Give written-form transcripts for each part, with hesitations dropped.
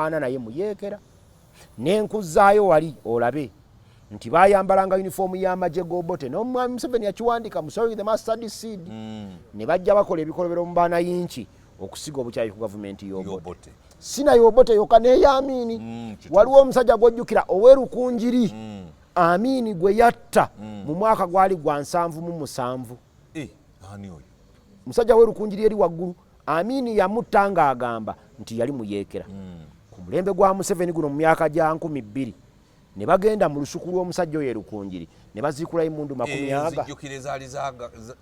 Ana naye muyeekera nenkuzaayo wali olabe nti bayambalanga yunifoomu y'amagye g'Obote, n'omwami Museveni yakiwandika mu Sowing the Mustard Seed. Ne bajja bakola ebikolobero mu banayinki okusiga obukyayi ku gavumenti y'Obote. Y'Obote. Si naye Obote yokka, n'eya Amiini. Waliwo omusajja gw'ojjukira owerukunjiri, Amiini gwe yatta mu mwaka gwali gwa 77. Eh, ani oyo? Omusajja werukunjiri eri waggulu, Amiini yamutta ng'agamba nti yali muyeekera. Ku mulembe gwa Museveni guno mu myaka gya 2000, ne bagenda mu lusuku lw'omusajja oyo erukunjiri ne baziikulayo emundu makumi aga. Nzijjukira ezaali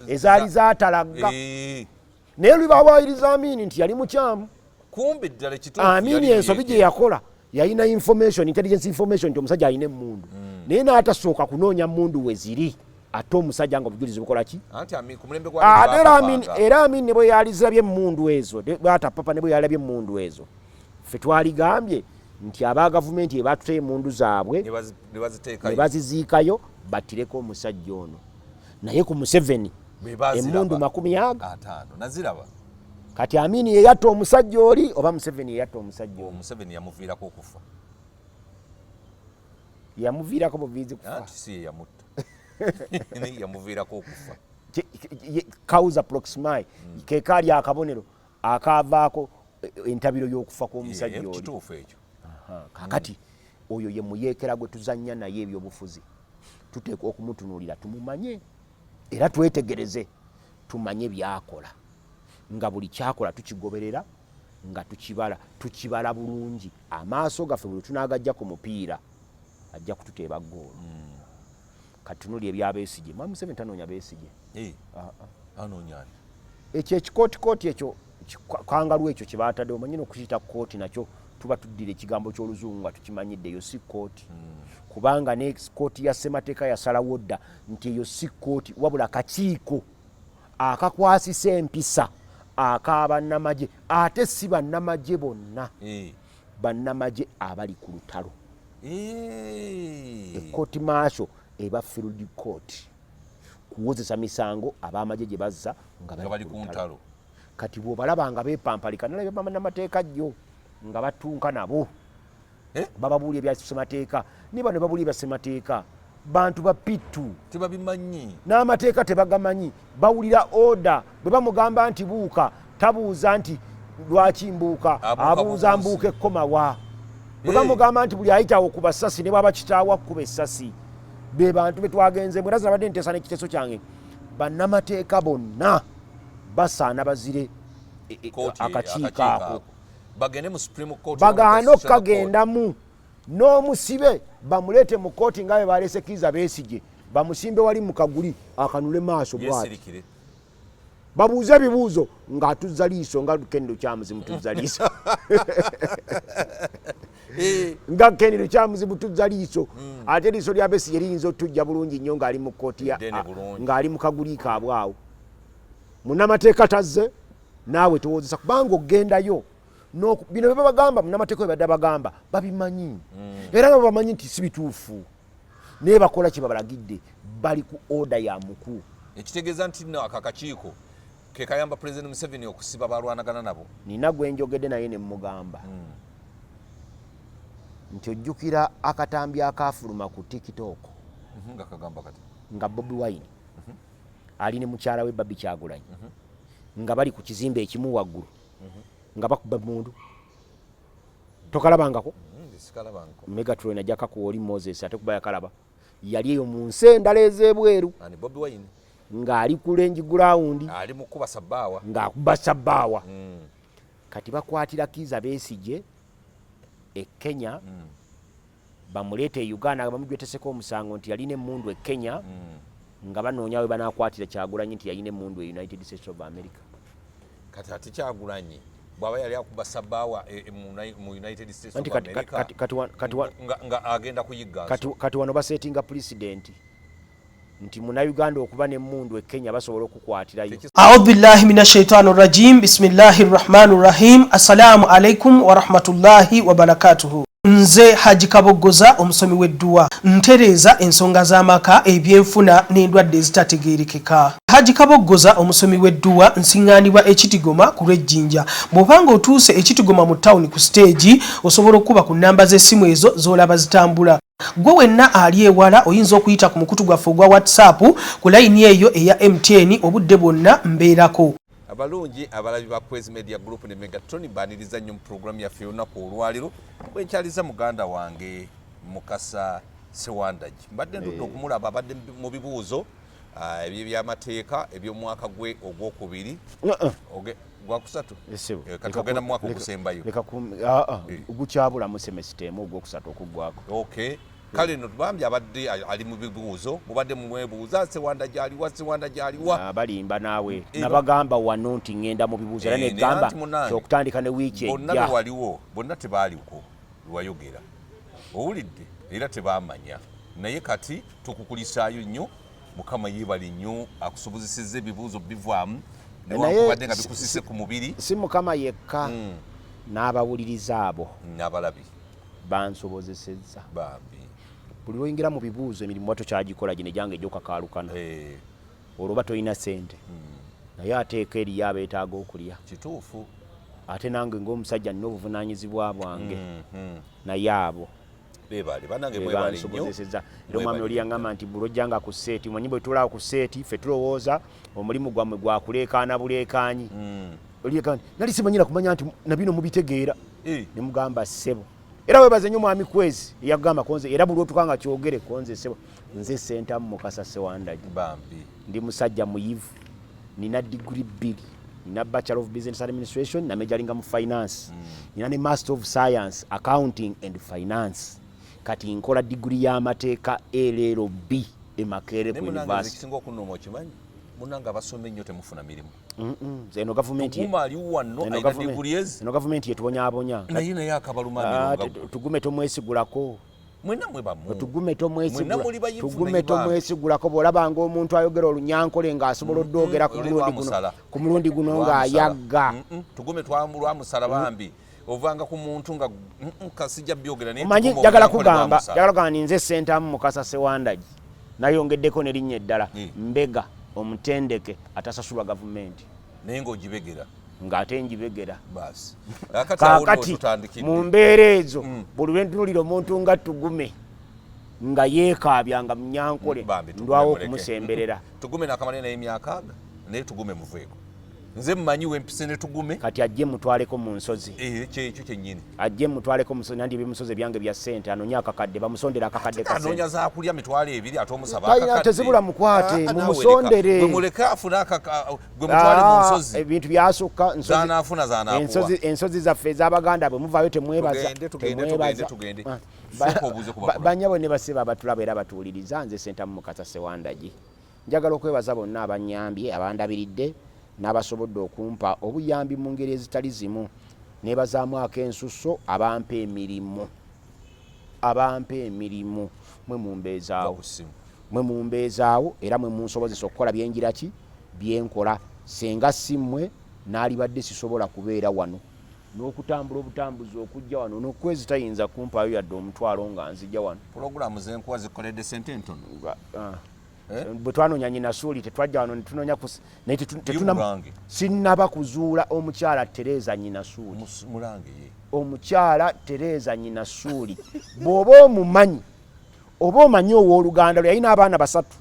ezaali zatalagga. Naye lwe bawaayiriza Amiini nti yali mukyamu. Kumbe ddala ekituufu Amiini yali ensobi gye muyeekera. yakola, yalina information, intelligence information, nti omusajja alina emmundu, naye n'atasooka kunoonya mundu we ziri, ate omusajja nga obujulizi bukola ki? Anti ku mulembe gwa Ate era Amin, baapapanga. era Amin ne bwe yalizirabye emmundu ezo, bwatapapa ne bwe yalabye emmundu ezo, ffe twaligambye nti aba gavumenti ebatuteye emmundu zaabwe ne ne baziteekayo. Baziziikayo battireko omusajja ono. Naye ku Museveni Be baziraba. Emmundu makumi aga 50 naziraba. Kati Amini yeyatta omusajja oli oba Museveni yeyatta omusajja oli? Museveni yamuviirako okufa. Yamuviirako buviizi kufa? Anti si ye yamutta, naye yamuviirako okufa. Causa proxima, ke kaali akabonero akaavaako entabiro y'okufa kw'omusajja oli. Kituufu ekyo. Aha, kakati oyo ye muyeekera gwe tuzannya naye ebyobufuzi. Tuteekwa okumutunuulira, tumumanye era twetegereze, tumanye byakola, nga buli kyakola tukigoberera, nga tukibala, tukibala bulungi. Amaaso gaffe buli tunaagajja ku mupiira, ajja kututeeba goolo. Kati tunuli ebya Besigye. Mwami Museveni tanoonya Besigye. Eh, anoonya ani? Ekyo ekikootikooti ekyo kangalu ekyo kyebatadde, omanyi nokukiyita kooti, nakyo tuba tuddira ekigambo ky'Oluzungu nga tukimanyidde. Eyo si kooti, kubanga ne kooti ya ssemateeka yasalawo dda nti eyo si kooti, wabula kakiiko akakwasisa empisa ak'abannamagye, ate si bannamagye bonna, bannamagye abali ku lutalo. Ekooti martial eba field court kuwozesa misango ab'amagye gye bazza nga nga bali ku ntalo. Kati bw'obalaba nga beepampalika, nalabye bannamateeka jjo nga batunka nabo. Eh? Bababuulya ebya ssemateeka, ne bano babuulya ebya ssemateeka, bantu ba P2. Tebabimanyi. N'amateeka tebagamanyi. Bawulira order, bwe bamugamba nti buuka, tabuuza nti lwaki mbuuka. Abuuka Abuuza bubuusi. mbuuka ekkomawa? Bwe bamugamba nti buli ayitawo kuba ssasi, ne bwaba kitaawa kuba essasi. Be bantu be twagenzemu, era zinabadde nteesa n'ekiteeso kyange, bannamateeka bonna basaana bazire Kooti, akakiiko ako. Bagende mu Supreme Court. Bagaane oba mu Constitutional Court. okukagendamu, n'omusibe bamuleete mu kooti nga bwe baleese Kiiza Besigye, bamusimbe wali mu kaguli akanule maaso bwati. Yeesirikire. Babuuze ebibuuzo ng'atuzza liiso nga Ken Lukyamuzi mutuzza liiso, nga Ken Lukyamuzi mutuzza liiso. Ate eriiso lya Besigye liyinza otujja bulungi nnyo ng'ali mu kooti Ddene bulungi. Ng'ali mu kaguli kaabwe awo. Munnamateeka tazze, naawe towozesa, kubanga ogendayo bino bye babagamba, munnamateeka bye badde bagamba babimanyi, era nga bamanyi nti si bituufu, naye bakola kye babalagidde, bali ku order ya mukulu. Ekitegeeza nti nno ako akakiiko ke kayamba President Museveni okusiba balwanagana nabo. Nina gwe njogedde naye ne mugamba nti ojjukira akatambi akaafuluma ku TikTok? Nga kagamba kati? Nga Bobi Wine ali ne mukyala we Barbie Kyagulanyi, nga bali ku kizimbe ekimu waggulu, nga bakuba mundu. Tokalabangako? Nze sikalabanko. Megatron ajja kakuwa oli Moses, ate kuba yakalaba, yali eyo mu nsi endala ez'ebweru. Ani, Bobi Wine? Ng'ali ku range ground. Ali mu kuba sabbaawa. Ng'akuba sabbaawa. Kati bakwatira Kiiza Besigye e Kenya, bamuleeta e Uganda nga bamujweteseko omusango nti yalina emmundu e Kenya, nga banoonya we banakwatira Kyagulanyi nti yalina emmundu e United States of America. Kati ate Kyagulanyi bw'aba yali akuba sabbaawa mu United States Anti of America, kati nga agenda kuyigga kati wano basetinga precedent nti Munnayuganda okuba n'emmundu e Kenya basobola okukwatirayo. أعوذ بالله من الشيطان الرجيم، بسم الله الرحمن الرحيم. السلام عليكم ورحمة الله وبركاته. Nze Haji Kaboggoza, omusomi w'edduwa, ntereeza ensonga z'amaka, ebyenfuna n'endwadde ezitategeerekeka. Haji Kaboggoza omusomi w'edduwa nsiŋŋaanibwa e Kitigoma ku lw'Ejjinja. Bw'oba ng'otuuse e Kitigoma mu tawuni ku siteegi, osobola okukuba ku nnamba z'essimu ezo z'olaba zitambula. Ggwe wenna ali ewala oyinza okuyita ku mukutu gwaffe ogwa WhatsApp ku layini eyo eya MTN obudde bwonna mbeerako. Abalungi abalabi ba Kwezi Media Group ne Megatron baniriza nnyo mu pulogulaamu yaffe y'olunaku olwaliro bwenkyaliza muganda wange Mukasa Sewandagi. Mbadde ndudde okumulaba, abadde mu bibuuzo ebyebyamateeka eby'omwaka gwe ogwokubiri gwakusatu, kati ogenda mu mwaka ogusembayo. Gukyabulamu semesita emu ogwokusatu okuggwako. Okay, kale no bambi abadde ali mu bibuuzo, mubadde mumwebuuza Sewanda gyaliwa, Sewanda gyaliwa. Balimba naawe. Nabagamba wano nti ŋŋenda mu bibuuzo era negamba kyokutandika ne wiiki ejja. Bonna bewaliwo bonna tebaaliko lwewayogera, owulidde, era tebamanya, naye kati tukukulisaayo nnyo. Mukama yeebale nnyo akusobozesezza ebibuuzo bivaamu newankubadde nga bikusise ku mubiri. Si Mukama yekka, n'abawuliriza abo n'abalabi bansobozesezza. Bambi. Buli lwoyingira mu bibuuzo emirimu ba tokyagikola gino egyange egyokakaalukana, olwo oba tolina ssente, naye ateeka eriyo abeetaaga okulya. Kituufu. Ate nange ng'omusajja nina obuvunaanyizibwa bwange, naye abo bebale banange, mwebale nnyo. Bansobozesezza. Era omwami oli yaŋŋamba nti bulojjanga ku seeti, omanyi bwe tulaawo ku seeti ffe tulowooza omulimu gwammwe gwakuleekaana buleekaanyi. Olieka nali simanyira kumanya nti nabino mubitegeera. Ne mugamba ssebo, era webaze nnyo mwami Kwezi eyagamba konze, era buli otuka nga kyogere konze ssebo. Nze Sentamu Mukasa Sewandagi. Bambi. Ndi musajja muyivu, nina diguri 2, nina Bachelor of Business Administration namajoringa mu finance, nina ne Master of Science Accounting and Finance. Kati nkola diguri y'amateeka LLB e Makerere ku munange University. Ekisinga okunnuma okimanyi, munange, abasoma ennyo temufuna mirimu. Nze eno gavumenti Tuguma ali wano eno alina diguli ezi eno gavumenti yetubonyaabonya. Naye akabaluma amironga. Tugume tomwesigulako. Mwenna mwe bamu. Tugume Mwenna muli bayivu. Tugume naye bambi. Tomwesigulako. Bw'olabanga omuntu ayogera olunyankole ng'asobola oddwogera ku Oli mulundi guno lwamusala. ku mulundi guno Lwamusala. ng'ayagga. Tugume lwamusala bambi, ovanga ku muntu nga kasijja byogera, naye Omanyi Tugume njagala olunyankole kugamba lwamusala. Njagala kugamba ni nze Sentamu Mukasa Sewandagi, nayongeddeko n'erinnya eddala, mbega omutendeke atasasulwa gavumenti. Naye ng'ogibegera. Ng'ate njibegera. Baasi, kakati awo nno Kaakati tutandikidde. Mu mbeera ezo, buli lwe ntunulira omuntu nga Tugume nga yeekaabya nga munyankole, Bambi, Tugume ndwawo muleke. okumusemberera. Tugume nakamala naye emyaka aga, naye Tugume muveeko, nze mmanyi wempise ne Tugume. Kati ajje mutwaleko mu nsozi. Kyekyo kyennyini. Ajje mutwaleko mu nsozi, nandi ebimusozi ebyange bya ssente, anonye akakadde, bamusondere akakadde ka ssente. Anoonya zakulya 20,000 ate omusaba Talina- akakadde. Tezibula mukwate, Naawe mumusondere. leka. Gwe muleke afune gwe mutwale mu nsozi. Ebintu byasukka Zanaafuna zanaakuwa. Ensozi zaffe ez'Abaganda bwe muvaayo temwebaza. Tugende, tugende, Temwebaza. tugende, tugende. Sooka obuuze ku bakulu. Bannyabo ne basebo abatulaba era batuwuliriza, nze Sentamu Mukasa Sewandagi. Njagala okwebaza bonna abannyambye, abandabiridde n'abasobodde okumpa obuyambi mu ngeri ezitali zimu. Neebazaamu ak'ensusso abampa emirimu, abampa emirimu mwe mumbeezaawo. Va ku ssimu. Mwe mumbeezaawo era mwe munsobozesa okukola byenjira ki byenkola. Senga si mmwe naalibadde sisobola kubeera wano n'okutambula obutambuzi okujja wano. Nokwezi tayinza kumpaayo yadde 10,000 nga nzija wano. Pulogulaamu zenkuwa zikoledde sente ntono. Eh? Bwe twanoonya nyina suuli tetwajja wano netunoonya naye Mulange. Sinnaba kuzuula omukyala Tereza nyina suuli. Mulange ye. Omukyala Tereza nyina suuli, bw'oba omumanyi oba omanyi owooluganda lwe, yalina abaana basatu,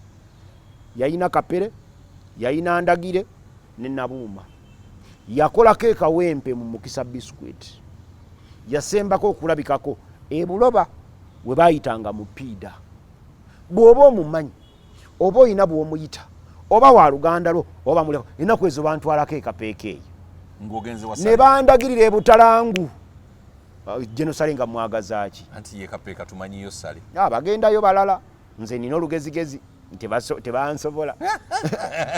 yalina Kapere, yalina Ndagire ne Nabuuma. Yakolako ekawempe mu Mukisa Biscuit, yasembako okulabikako ebuloba we baayitanga mu piida. Bw'oba omumanyi oba olina bw'omuyita oba wa luganda lwo oba muleko, ennaku ezo bantwalako ekapeeka eyo Ng'ogenze ne wasale. Bandagirira ebutalangu genosale nga mwagazaaki. Anti ye Kapeeka tumanyiyo Sale. Bagendayo balala, nze nina olugezigezi tebansobola.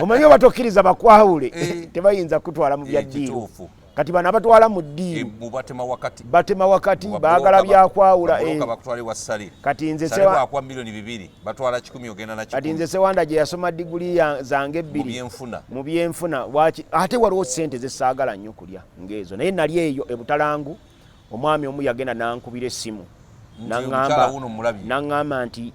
Omanyi oba tokkiriza bakwawule, tebayinza kutwala mu bya ddiiru. Kituufu. Kati bano abatwala mu ddiiru Mubatema wakati. Batema wakati, baagala byakwawula. Babuloka bakutwale wa Sale. Kati nze Sale bwakuwa 2 miliyoni batwala 100, ogenda na Kati 100. Nze Sewanda gye yasoma diguli zange Mu ebbiri byenfuna. Mu byenfuna. Waki ate waliwo sente zesaagala nnyo kulya ng'ezo, naye nali eyo ebutalangu omwami omu yagenda nankubira essimu. Nti omukyala wuno mulabye. Naŋŋamba nti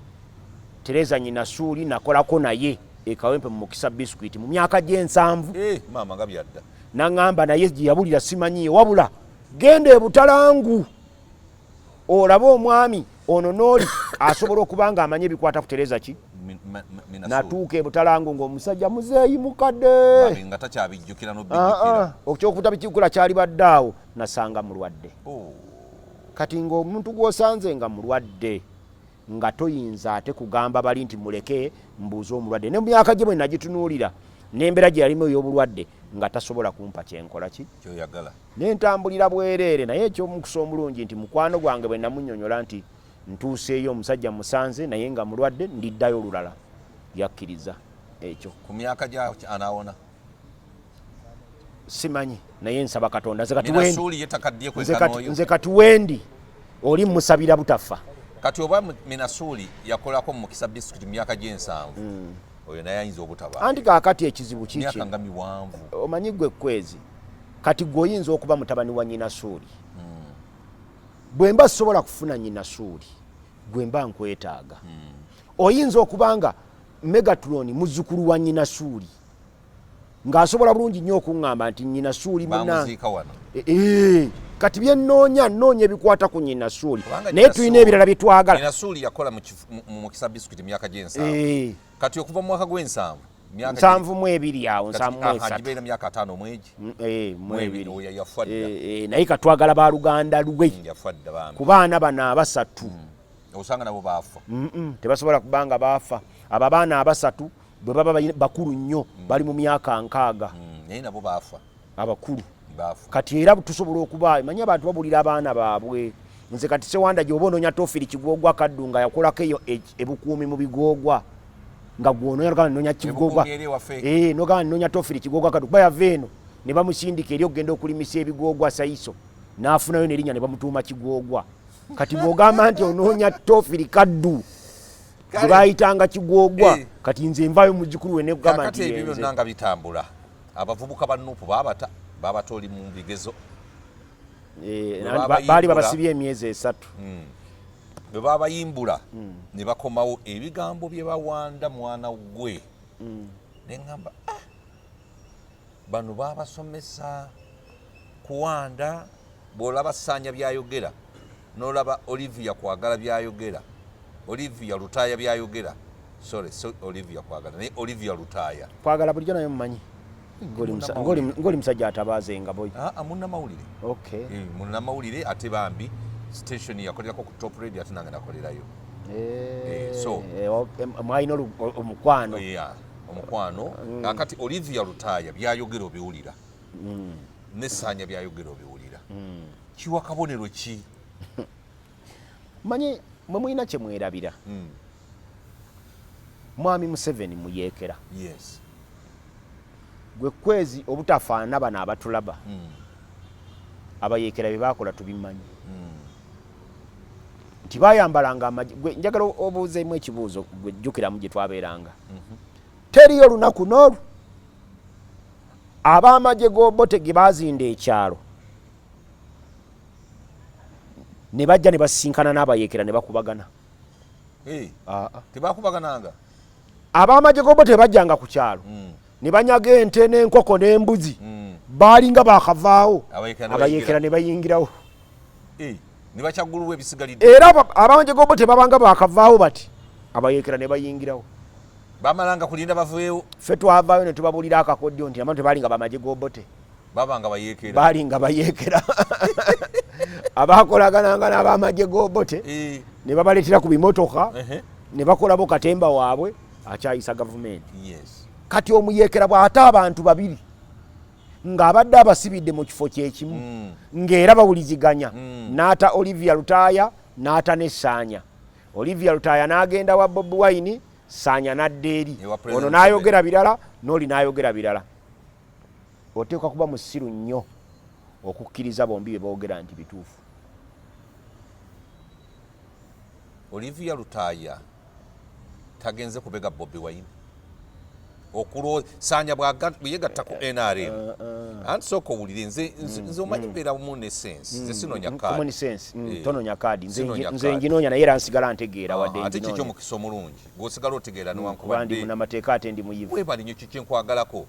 Tereza nyina suuli nakolako naye. Ekawempe mu Mukisa Biscuit mu myaka gy'ensanvu. Eh, maama nga byadda. Naŋŋamba naye gye yabulira simanyiyo, wabula genda ebutalangu olabe omwami ono n'oli asobola okuba nga amanyi ebikwata ku Tereza ki. Natuuka ebutalangu ng'omusajja muzeeyi mukadde nga takyabijjukira n'obijjukira. Ah, ah, okyokutabijjukira kyali badde awo nasanga mulwadde. Oh. Kati ng'omuntu gw'osanze nga mulwadde nga toyinza ate kugamba bali nti muleke mbuuze omulwadde, ne mu myaka gye bwe nagitunuulira n'embeera gye yalimu ey'obulwadde nga tasobola kumpa kyenkola ki kyoyagala, nentambulira bwereere. Naye ekyomukisa omulungi nti mukwano gwange bwe namunyonyola nti ntuuseeyo omusajja musanze naye nga mulwadde, ndiddayo olulala, yakkiriza ekyo. Ku myaka gya anaawona? Simanyi, naye nsaba Katonda. Nze ye takaddiye kwenkana. Nze kati wendi oli musabira butafa. Kati oba Minasuuli yakolako mu Mukisa Biscuit mu myaka gy'ensanvu, oyo naye ayinza obutaba. Anti kaakati ekizibu kiki? Myaka nga miwanvu. Omanyi gwe Kwezi, kati gwe oyinza okuba mutabani wa nyina Suuli. Bwe mba sobola kufuna nyina Suuli, gwe mba nkwetaaga. Oyinza okuba nga Megatron muzzukulu wa nyina Suuli, ng'asobola bulungi nnyo okuŋŋamba nti nyina Suuli munange. E, e, kati byennoonya nnoonya ebikwata ku nyina Suuli, naye tulina ebirala bye twagala. Nyina Suuli yakola mu Mukisa Biscuit myaka gy'ensanvu. E. Kati okuva mu mwaka gw'ensanvu, 72 awo, 73. Myaka 51. Mu ebiri. Naye katwagala baluganda lwe ku baana bano abasatu. Osanga nabo baafa. Tebasobola kubanga baafa. Abo abaana abasatu bwe baba bakulu nnyo, bali mu myaka 60. Naye nabo baafa. Abakulu kati era tusobola okuba manyi abantu babulira abaana baabwe. Nze kati Sewanda gyoba onoonya Tofiri Kigoogwa Kaddu nga yakolako eyo ebukuumi mu Bigoogwa, nga gwononya nonya Kigoogwa, eh, nogamba nonya Tofiri Kigoogwa Kaddu, kuba yava eno ne bamusindika eri okugenda okulimisa ebigoogwa saiso, n'afunayo nerinnya ne bamutuuma Kigoogwa. Kati bw'ogamba nti onoonya Tofiri Kaddu gwe bayitanga Kigoogwa, eh. Kati nze nvaayo muzzukulu we nekugamba nti ebyo byonna nga bitambula, abavubuka ba NUP babata babata oli mu bigezo. Eh, baali babasibye emyezi 3. Bwe babayimbula ne bakomawo, ebigambo bye bawanda mwana gwe, ne ŋŋamba, ah, bano babasomesa kuwanda. Bw'olaba Saanya byayogera, n'olaba Olivia Kwagala byayogera, Olivia Lutaaya byayogera, sorry, so Olivia Kwagala naye Olivia Lutaaya. Kwagala bulijjo naye mumanyi ng'oli musajja atabaaza engabo. Ah, ah, munnamawulire. Eh, munnamawulire, ate bambi station yakolerako ku Top Radio, ate nange nakolerayo. Eh, so mwalina omukwano. Omukwano. Kakati Olivia Lutaaya byayogera obiwulira, nesaanya byayogera obiwulira. Kiwa kabonero ki? Manyi mwe mulina kye mwerabira. Mwami Museveni muyeekera. Gwe Kwezi, obutafaanana bano abatulaba, abayeekera bye bakola tubimanyi nti bayambalanga amagye. Gwe njagala obuuzeemu ekibuuzo, gwe jjukiramu gye twabeeranga. Teriyo lunaku n'olu ab'amagye g'Obote ge bazinda ekyalo ne bajja ne basisinkana n'abayeekera ne bakubagana. Ah, ah. Tebakubagananga. Ab'amagye g'Obote bajjanga ku kyalo ne banyaga ente n'enkoko n'embuzi. Baalinga bakavaawo, abayeekera ne bayingirawo. Ne bakyaggululwa ebisigalidde. Era ab'amagye g'Obote babanga bakavaawo bati, abayeekera ne bayingirawo. Bamalanga kulinda baveewo. Ffe twavaayo ne tubabuulira akakodyo nti abantu tebalinga bamagye g'Obote. Babanga bayeekera. Balinga bayeekera abakolagananga n'abamagye g'Obote eh. ne babaleetera ku bimotoka ne bakolabo katemba waabwe akyayisa gavumenti. Kati omuyeekera bw'ate abantu babiri ng'abadde abasibidde mu kifo kyekimu, ng'era bawuliziganya, n'ata Olivia Lutaaya n'ata ne Saanya. Olivia Lutaaya n'agenda wa Bobi Wine, Saanya n'adda eri ono n'ayogera birala, n'oli n'ayogera birala. Oteekwa kuba musiru nnyo okukkiriza bombi bye boogera nti bituufu. Olivia Lutaaya tagenze kubega Bobi Wine? Okulosanya bweyegatta ku NRM, anti sooka owulire, nze nze omanyi mbeera mu ne sense, nze sinonya Common kaadi. sense. Eh. Tononya kaadi. Nze Sinonya nze kaadi. nginoonya, naye era nsigala ntegeera wadde Ate nginoonya. kikyo omukisa omulungi gwosigala otegeera Kuba ndi newankubadde munamateeka ate ndi muyivu. Webali nnyo, kiki nkwagalako.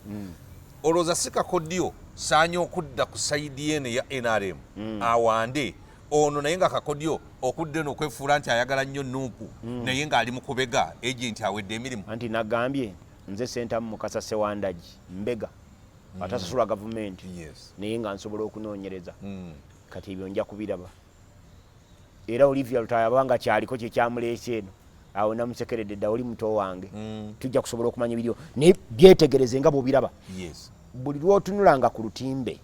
Olowooza si kakodyo saanya okudda ku side eno eya NRM awande ono, naye nga kakodyo okudda eno okwefuula nti ayagala nnyo NUP, naye ng'ali mu kubega agenti awedde emirimu? Anti nagambye, nze Sentamu Mukasa Sewandagi, mbega atasasula gavumenti, naye nga nsobola okunoonyereza. Kati ebyo nja kubiraba. Era Olivia Lutaaya abanga kyaliko kyekyamuleese eno, awo namusekeredde dda, oli muto wange. Tujja kusobola okumanya ebiriyo, naye byetegereze nga bwobiraba. Buli lwotunulanga ku lutimbe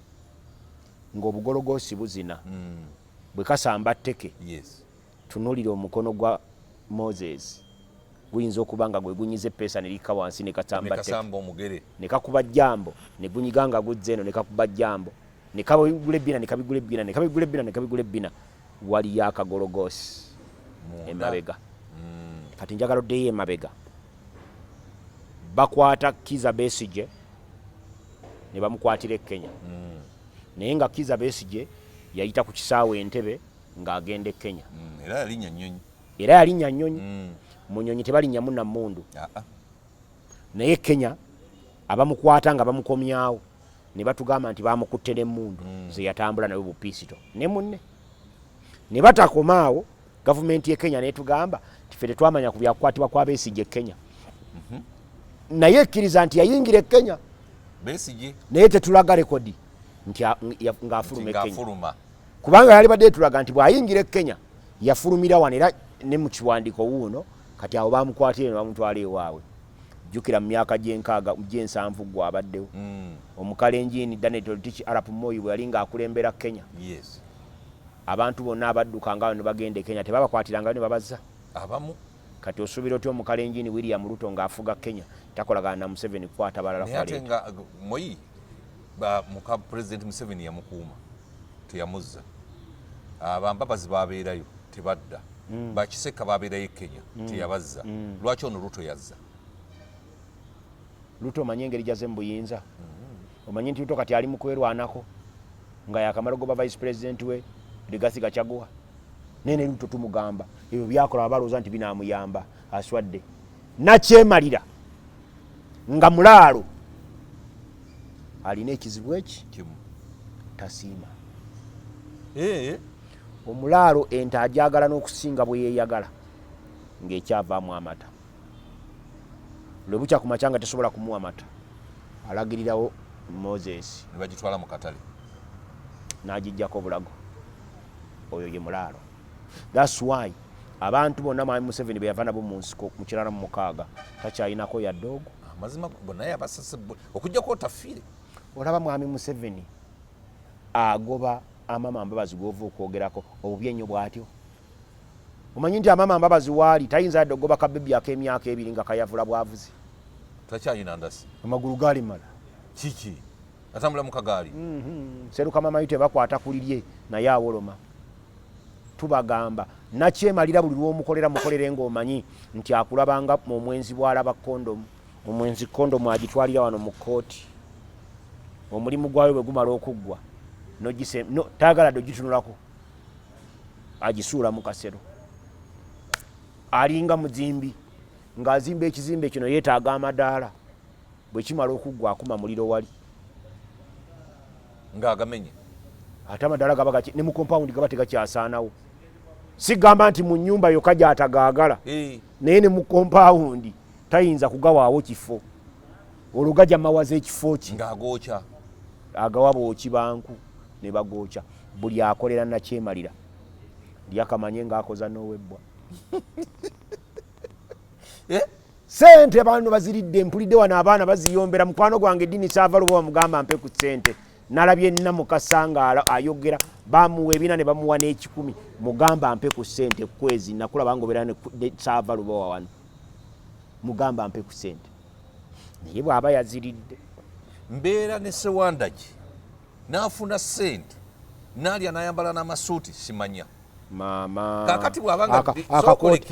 ng'obugologoosi buzina, bwe kasamba tteke, tunulira omukono gwa Moses, guyinza okuba nga gwe gunyiza epeesa ne likka wansi ne kasamba tteke. Nekasamba omugere. Ne kakuba jambo, ne gunyiga nga guzza eno, ne kakuba jambo, ne kabigula ebbina, ne kabigula ebbina, ne kabigula ebbina, ne kabigula ebbina. Waliyo akagologoosi Munda. emabega. Kati njagala oddeyo emabega. Bakwata Kiza Besige ne bamukwatira e Kenya, naye nga Kiza Besige yayita ku kisaawe Entebe ng'agenda e Kenya. Era yalinnya nnyonyi. Era yalinnya nnyonyi. Mu nnyonyi tebalinnyamu nammundu. Ah, ah. Naye Kenya abamukwata nga bamukomyawo ne batugamba nti bamukutte n'emmundu ze yatambula nayo, bupiisito ne munne. Ne batakomaawo, gavumenti ye Kenya netugamba nti ffe tetwamanya ku byakukwatibwa kwa Besigye e Kenya, naye ekkiriza nti yayingira e Kenya. Besigye. Naye tetulaga rekodi nti ng'afuluma e Kenya. Ng'afuluma. Kubanga yali badde etulaga nti bw'ayingira e Kenya yafulumira wano, era ne mu kiwandiiko wuuno. Kati awo bamukwatire ne bamutwala ewaabwe. Jjukira mu myaka gy'enkaaga, gy'ensanvu, gwe abaddewo omukalenjini Daniel Toroitich arap Moi bwe yali ng'akulembera Kenya, abantu bonna abaddukanga awo ne bagenda e Kenya tebabakwatirangayo ne babazza? Abamu. Kati osuubira otya omukalenjini William Ruto ng'afuga Kenya takolagana na Museveni kukwata balala Naye ate kubaleeta? nga Moi muka President Museveni yamukuuma, teyamuzza. Abambabazi babeerayo, tebadda. Bakiseka babeerayo e Kenya, teyabazza. Lwaki ono Ruto yazza? Ruto omanye engeri gyaze mu buyinza? Omanyi nti Ruto kati ali mu kwerwanako nga yakamala ogoba vice president we Rigathi Gachagua? Naye ne Ruto tumugamba ebyo byakola abalowooza nti binaamuyamba, aswadde. Nakyemalira nga mulaalo alina ekizibu eki Kimu. Tasiima. Eh, Omulaalo ente ajagala n'okusinga bwe yeeyagala ng'ekyavaamu amata. Lwe bukya ku makya nga tesobola kumuwa mata, alagirirawo Moses. Ne bagitwala mu katale. N'agijjako obulago. Oyo ye mulaalo. That's why abantu bonna mwami Museveni be yava nabo mu nsiko mu 96 takyayinako yadde ogwo. Amazima bonna yabasase okujjako otafiire. Olaba mwami Museveni agoba Amama Mbabazi gwova okwogerako obubi ennyo bw'atyo. Omanyi nti Amama Mbabazi waali tayinza yadde okugoba kabebi ak'emyaka 2 nga kayavula bwavuzi? Takyalina ndasi. Amagulu galimala. Kiki, atambula mu kagaali? Seruka mamayu tebakwata ku lirye, naye awoloma. Tubagamba, nakyemalira buli lwomukolera mukolere ng'omanyi nti akulabanga omwenzi bw'alaba kondomu. Omwenzi kondomu agitwalira wano mu kkooti, omulimu gwayo bwe gumala okuggwa no, tayagala dde ogitunulako, agisuula mu kasero. Alinga muzimbi ng'azimba ekizimbe kino, yeetaaga amadaala. Bwe kimala okuggwa akuma muliro wali. Ng'agamenye. Ate amadaala gaba ne mu compound gaba tegakyasaanawo. Sigamba nti mu nnyumba yokka gy'atagaagala, naye ne mu compound tayinza kugawaawo kifo, olwo gajja mawaza ekifo kye. Ng'agookya. Agawa booki banku ne bagookya. Buli akolera nakyemalira lyakamanye ng'akoza n'owebbwa. Eh? Sente abantu baziridde. Mpulidde wano abaana baziyombera. Mukwano gwange Dini Saava luba bamugamba mpe ku sente, nalabye nna Mukasa nga ayogera, bamuwa ebina ne bamuwa n'ekikumi. Mugamba mpe ku sente kwezi nakulaba ngaobeera ne Saava Lubawa wano, mugamba mpe ku sente, naye bw'aba yaziridde. Mbeera ne Sewandagi n'afuna sente n'alya n'ayambala n'amasuuti, simanya. Maama. Kakati bw'abanga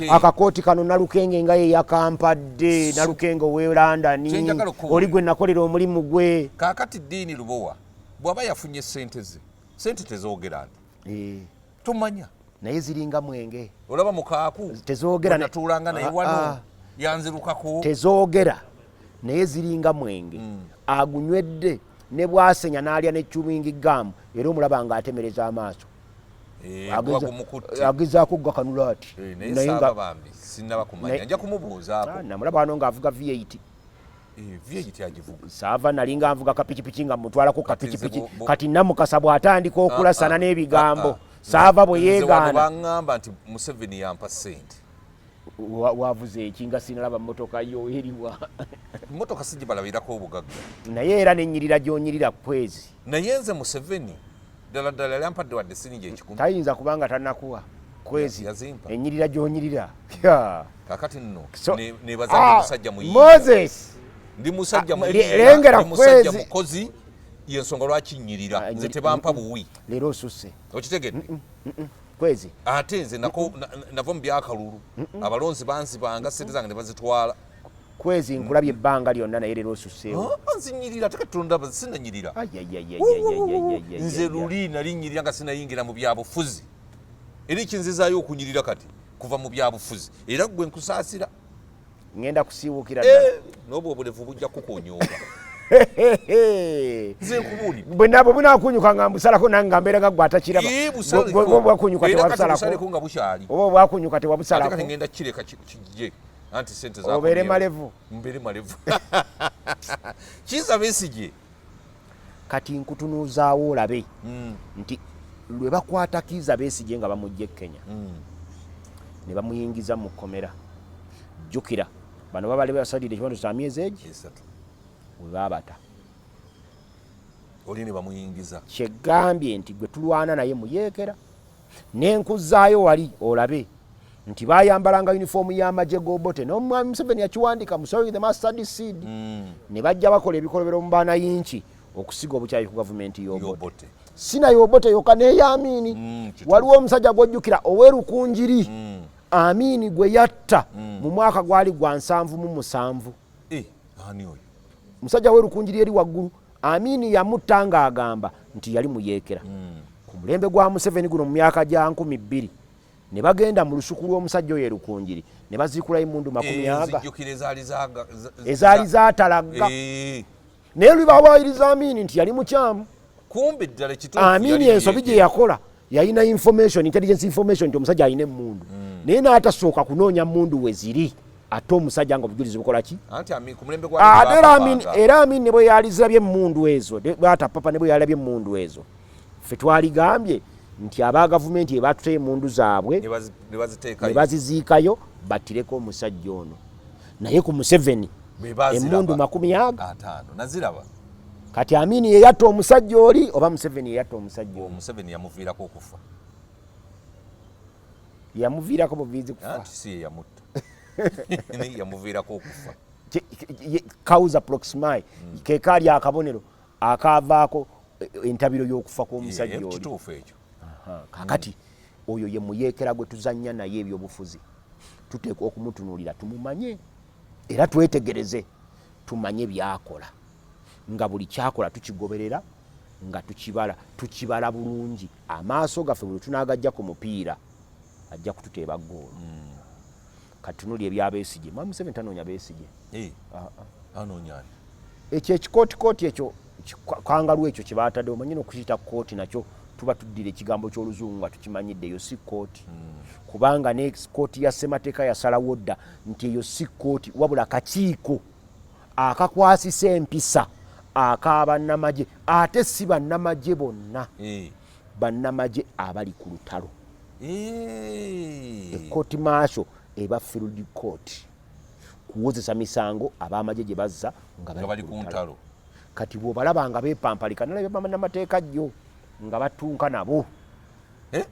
Akakooti kano Nalukenge nga ye yakampadde. Nalukenge owe London. Kyenjagala okubuulira. Oli gwe nakolera omulimu gwe. Kakati Ddiini Lubowa bw'aba yafunye ssente ze, ssente tezoogera nti tumanya. Naye ziringa mwenge. Olaba mukaaku Tezoogera natuulanga naye wano yanzirukako. Tezoogera naye ziringa mwenge. Agunywedde ne bwasenya n'alya ne chewing gum era omulaba ng'atemereza amaaso. Guba gumukutte. Agezaako okugakanula ati. Naye Naye saaba bambi sinnaba kumanya. Nja kumubuuzaako. Namulaba wano ng'avuga V8. V8 agivuga. Saava nali nga nvuga kapikipiki nga mutwalako Kati nze kapikipiki. Kati Namukasa bw'atandika okulasana n'ebigambo. Saava bwe Nze wano yeegaana. baŋŋamba nti Museveni yampa ssente. Wavuze eki nga sinalaba mmotoka yo eriwa? Mmotoka sigibalabirako obugagga. Naye era nennyirira gy'onyirira kwezi. Naye nze Museveni ddala ddala yali ampadde wadde siringi 1,000. Tayinza kubanga tannakuwa kwezi. Yazimpa. Ennyirira gy'onyirira. Ya. Kaakati nno, nebaza ndi musajja muyiiya. Moses. Ndi musajja muyiiya, Lengera ndi musajja kwezi. mukozi, y'ensonga lwaki nnyirira. Nze tebampa buwi. Leero osusse. Okitegedde? Kwezi. Ate nze nava mu byakalulu. Abalonzi banzibanga, ssente zange ne bazitwala. Kwezi nkulabye ebbanga lyonna naye leero osusseewo. Nzinyirira, ate kati tondaba, sinanyirira. Ai, ai, ai, ai, ai, ai, ai, ai, ai, Nze ai, ai. luli nali nnyirira nga sinayingira mu byabufuzi. Era ekinzizaayo okunyirira kati kuva mu byabufuzi. Era ggwe nkusaasira. Ngenda kusiiwuukira ddala. N'obwo obulevu bujja kukunyuka. Nze nkubuulira. Bwe nabwo bunaakunyuka nga mbusalako nange nga mbeera nga ggwe atakiraba. Busaleko. Bwe bwakunyuka Era kati tewabusalako. busaleko nga bukyali. Oba bwakunyuka tewabusalako. Ate kati ngenda kireka kijje. Anti ssente Obeere zakomyewo. malevu. Mbeere malevu. Kiza Besigye. Kati nkutunuuzaawo olabe nti lwe bakwata Kiza Besigye nga bamugye e Kenya. Ne bamuyingiza mu kkomera. Jjukira bano babale basalidde ekibonerezo kya myezi egi? 3. We baabata. Oli ne bamuyingiza. Kyegambye nti gwe tulwana naye muyeekera. Ne nkuzzaayo wali olabe nti baayambalanga yunifoomu y'amagye g'Obote. N'omwami Museveni yakiwandika mu Sowing the Mustard Seed. Ne bajja bakola ebikolobero mu banayinki okusiga obukyayi ku gavumenti y'Obote. Y'Obote. Si naye Obote yokka n'eya Amini. Kituufu. Waliwo omusajja gw'ojjukira ow'e Rukunjiri. Amini gwe yatta mu mwaka gwali gwa 77. Ani oyo? Musajja w'e Rukunjiri eri waggulu. Amini yamutta ng'agamba nti yali muyeekera. Ku mulembe gwa Museveni guno mu myaka gya nkumi bbiri, ne bagenda mu lusuku lw'omusajja oyo e Rukunjiri ne baziikulayo emmundu makumi aga. Nzijjukira ezaali Ezaali zaatalagga. Naye lwe bawaayiriza Amini nti yali mukyamu. Kumbe ddala ekituufu Amini yali ensobi gye muyeekera. yakola yalina information, intelligence information nti omusajja alina emmundu. Naye n'atasooka kunoonya mmundu we ziri ate omusajja nga obujulizi bukola ki? Anti ku mulembe gwa Amini Ate era Amini, baapapanga. era Amini ne bwe yalizirabye emmundu ezo, ne bw'atapapa ne bwe yalabye emmundu ezo. Ffe twaligambye nti aba gavumenti ebaatuteyo emmundu zaabwe Ne baziteekayo. ne baziziikayo battireko omusajja ono. Naye ku Museveni Be baaziraba. emmundu makumi aga. 50, naziraba. Kati Amini ye yatta omusajja oli oba Museveni ye yatta omusajja oli? Museveni yamuviirako okufa. Yamuviirako buviizi kufa. Anti si ye yamutta. Naye yamuviirako okufa. Causa proximae, ke kaali akabonero akaavaako entabiro y'okufa kw'omusajja oli. Kituufu ekyo. Kaakati oyo ye muyeekera gwe tuzannya naye ebyobufuzi. Tuteekwa okumutunuulira tumumanye era twetegereze tumanye by'akola. Nga buli kyakola tukigoberera nga tukibala, tukibala bulungi. Amaaso gaffe buli tunaagajja ku mupiira ajja kututeeba ggoolo. Kati tunuulira ebya Besigye. Mwami Museveni tanoonya Besigye. Anoonya ani? Ekyo ekikootikooti ekyo kangalu ekyo kye baatadde, omanyi n'okukiyita kkooti nakyo tuba tuddira ekigambo ky'oluzungu nga tukimanyidde, eyo si kkooti. Kubanga ne kkooti ya ssemateeka yasalawo dda nti eyo si kkooti wabula kakiiko akakwasisa empisa ak'abannamagye, ate si bannamagye bonna. Bannamagye abali ku lutalo. Ekkooti maaso eba field court kuwozesa misango ab'amagye gye bazza nga Nga bali ku ntalo. Kati bw'obalaba nga beepampalika, nalabye bannamateeka jjo nga batunka nabo.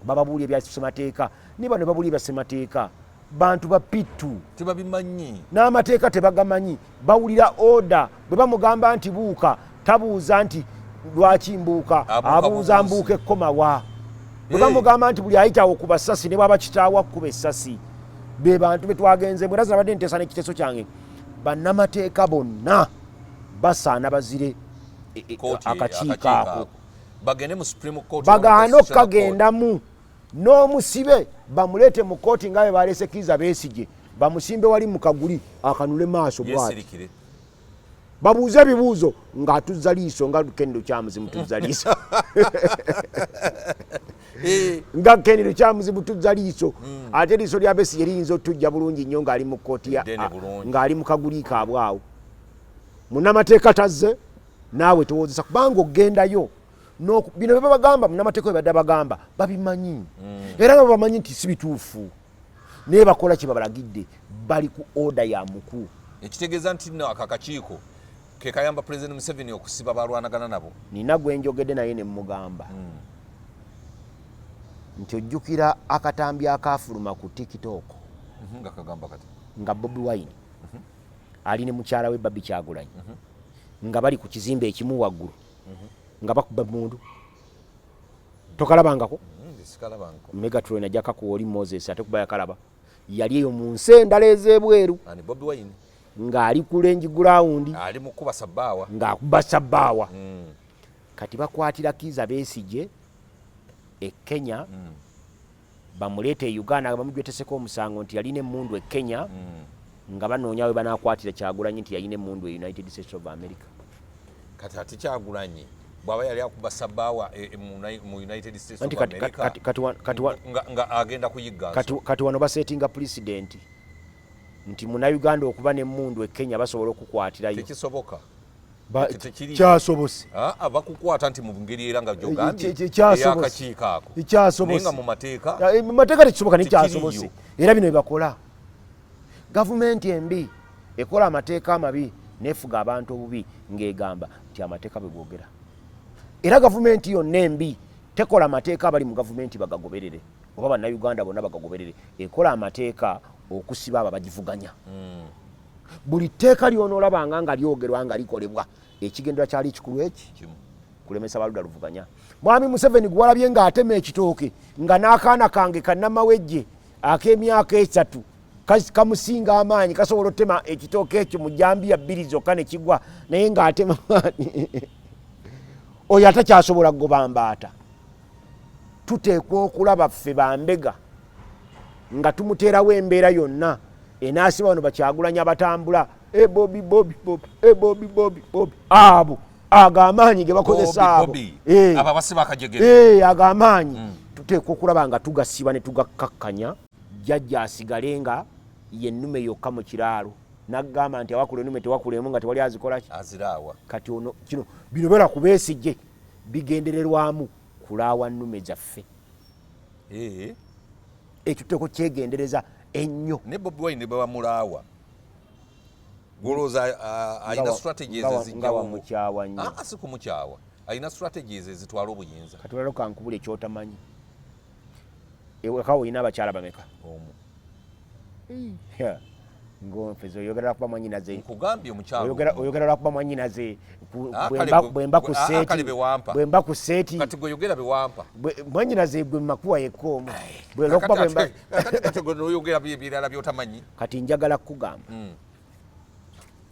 Bababuulira ebya ssemateeka. Naye bano babuulira ebya ssemateeka. Bantu ba P2. Tebabimanyi. N'amateeka tebagamanyi. Bawulira order. Bwe bamugamba nti buuka, tabuuza nti lwaki mbuuka. Abuuka Abuuza bubuuzi. mbuuka ekkomawa. Bwe bamugamba nti buli ayitawo kuba ssasi, ne bwaba kitaawo akkuba essasi. Be bantu be twagenzemu, era zinabadde nteesa n'ekiteeso kyange, bannamateeka bonna basaana bazire akakiiko ako, bagende mu Supreme Court, bagaane okukagendamu, n'omusibe bamuleete mu kooti nga bwe baleese Kiiza Besigye, bamusimbe wali mu kaguli akanule maaso bwati, babuuze ebibuuzo ng'atuzza liiso nga Ken Lukyamuzi mutuzza liiso, nga Ken Lukyamuzi mutuzza liiso. Ate eriiso lya Besigye liyinza otujja bulungi nnyo ng'ali mu kkooti, ng'ali mu kaguli kaabwe awo. Munnamateeka tazze, naawe towozesa, kubanga ogendayo bino bye babagamba, munnamateeka bye badde bagamba babimanyi, era nabo bamanyi nti si bituufu, naye bakola kye babalagidde, bali ku order ya muku. Ekitegeeza nti nno ako akakiiko ke kayamba President Museveni okusiba balwanagana nabo. Nina gwe njogedde naye ne mugamba nti ojjukira akatambi akaafuluma ku TikTok? Nga kagamba kati? Nga Bobi Wine ali ne mukyala we Barbie Kyagulanyi, nga bali ku kizimbe ekimu waggulu, nga bakuba mundu. Tokalabangako? Megatron ajja kakuwa oli Moses, ate kuba yakalaba yali eyo mu nsi endala ez'ebweru. Ani, Bobi Wine? Ng'ali ku range ground. Ali mu kuba sabbaawa. Ng'akuba sabbaawa. Kati bakwatira Kiiza Besigye e Kenya, bamuleeta e Uganda nga bamujweteseko omusango nti yalina emmundu e Kenya, nga banoonya we banaakwatira Kyagulanyi nti yalina emmundu e United States of America. Kati ate Kyagulanyi bw'aba yali akuba sabbaawa mu United States of America, nga agenda kuyigga? Kati wano basetinga precedent nti Munnayuganda okuba n'emmundu e Kenya basobola okukwatirayo. Tekisoboka. Kyasobose. Bakukwata nti mu ngeri era nga gyogambye ey'akakiiko ako. Kyasobose. Nga mu mateeka Mu mateeka tekisoboka, naye kyasobose, era bino byebakola. Gavumenti embi ekola amateeka amabi nefuga abantu obubi ng'egamba nti amateeka bwe googera. Era gavumenti yonna embi tekola amateeka abali mu gavumenti bagagoberere oba Bannayuganda bonna bagagoberere. Ekola amateeka okusiba abo abagivuganya. Buli tteeka lyonoolabanga nga lyogerwa nga likolebwa, ekigendera kyali ekikulu eki kulemesa baludda luvuganya. Mwami Museveni gwalabye ng'atema ekitooke nga n'akaana kange kannamawejje ak'emyaka 3 kamusinga amaanyi, kasobola otema ekitooke ekyo mu jambiya 2 zokka ne kigwa, naye ng'atema maanyi. Oyo atakyasobola kugoba mbaata, tuteekwa okulaba ffe bambega nga tumuteerawo embeera yonna enaasiba bano bakyagulanya abatambula e Bobi, Bobi, Bobi, e Bobi, Bobi, Bobi, abo ago amaanyi ge bakozesa abo, ago amaanyi tuteekwa okulaba nga tugasiba ne tugakkakkanya, jjajja asigale nga yennume yokka mu kiraalo, nagamba nti awakula ennume tewakula emu nga tewali azikolaki. Aziraawa. Kati ono kino bino bera ku Besigye bigendererwamu kulaawa nnume zaffe. Ekyo tuteekwa okukyegendereza ennyo. Ne Bobi Wine bwe bamulaawa, golowooza alina strategies ezijjawo? Wamukyawa nnyo. Si kumukyawa, alina strategies ezitwala obuyinza. Kati olalo kankubula ekyotamanyi. Ewaka olina abakyala bameka? Omu. Ngonfeza, oyogera lwakuba mwanyinaze. Nkugambye omukyalo. Oyogera lwakuba mwanyinaze. Bwemba ku seeti, bwemba ku seeti. Kati gwe yogera bewampa. Mwanyinaze gwe makuwa yekka omu. Kati gwe noyogera ebirala byotamanyi. Kati njagala kukugamba,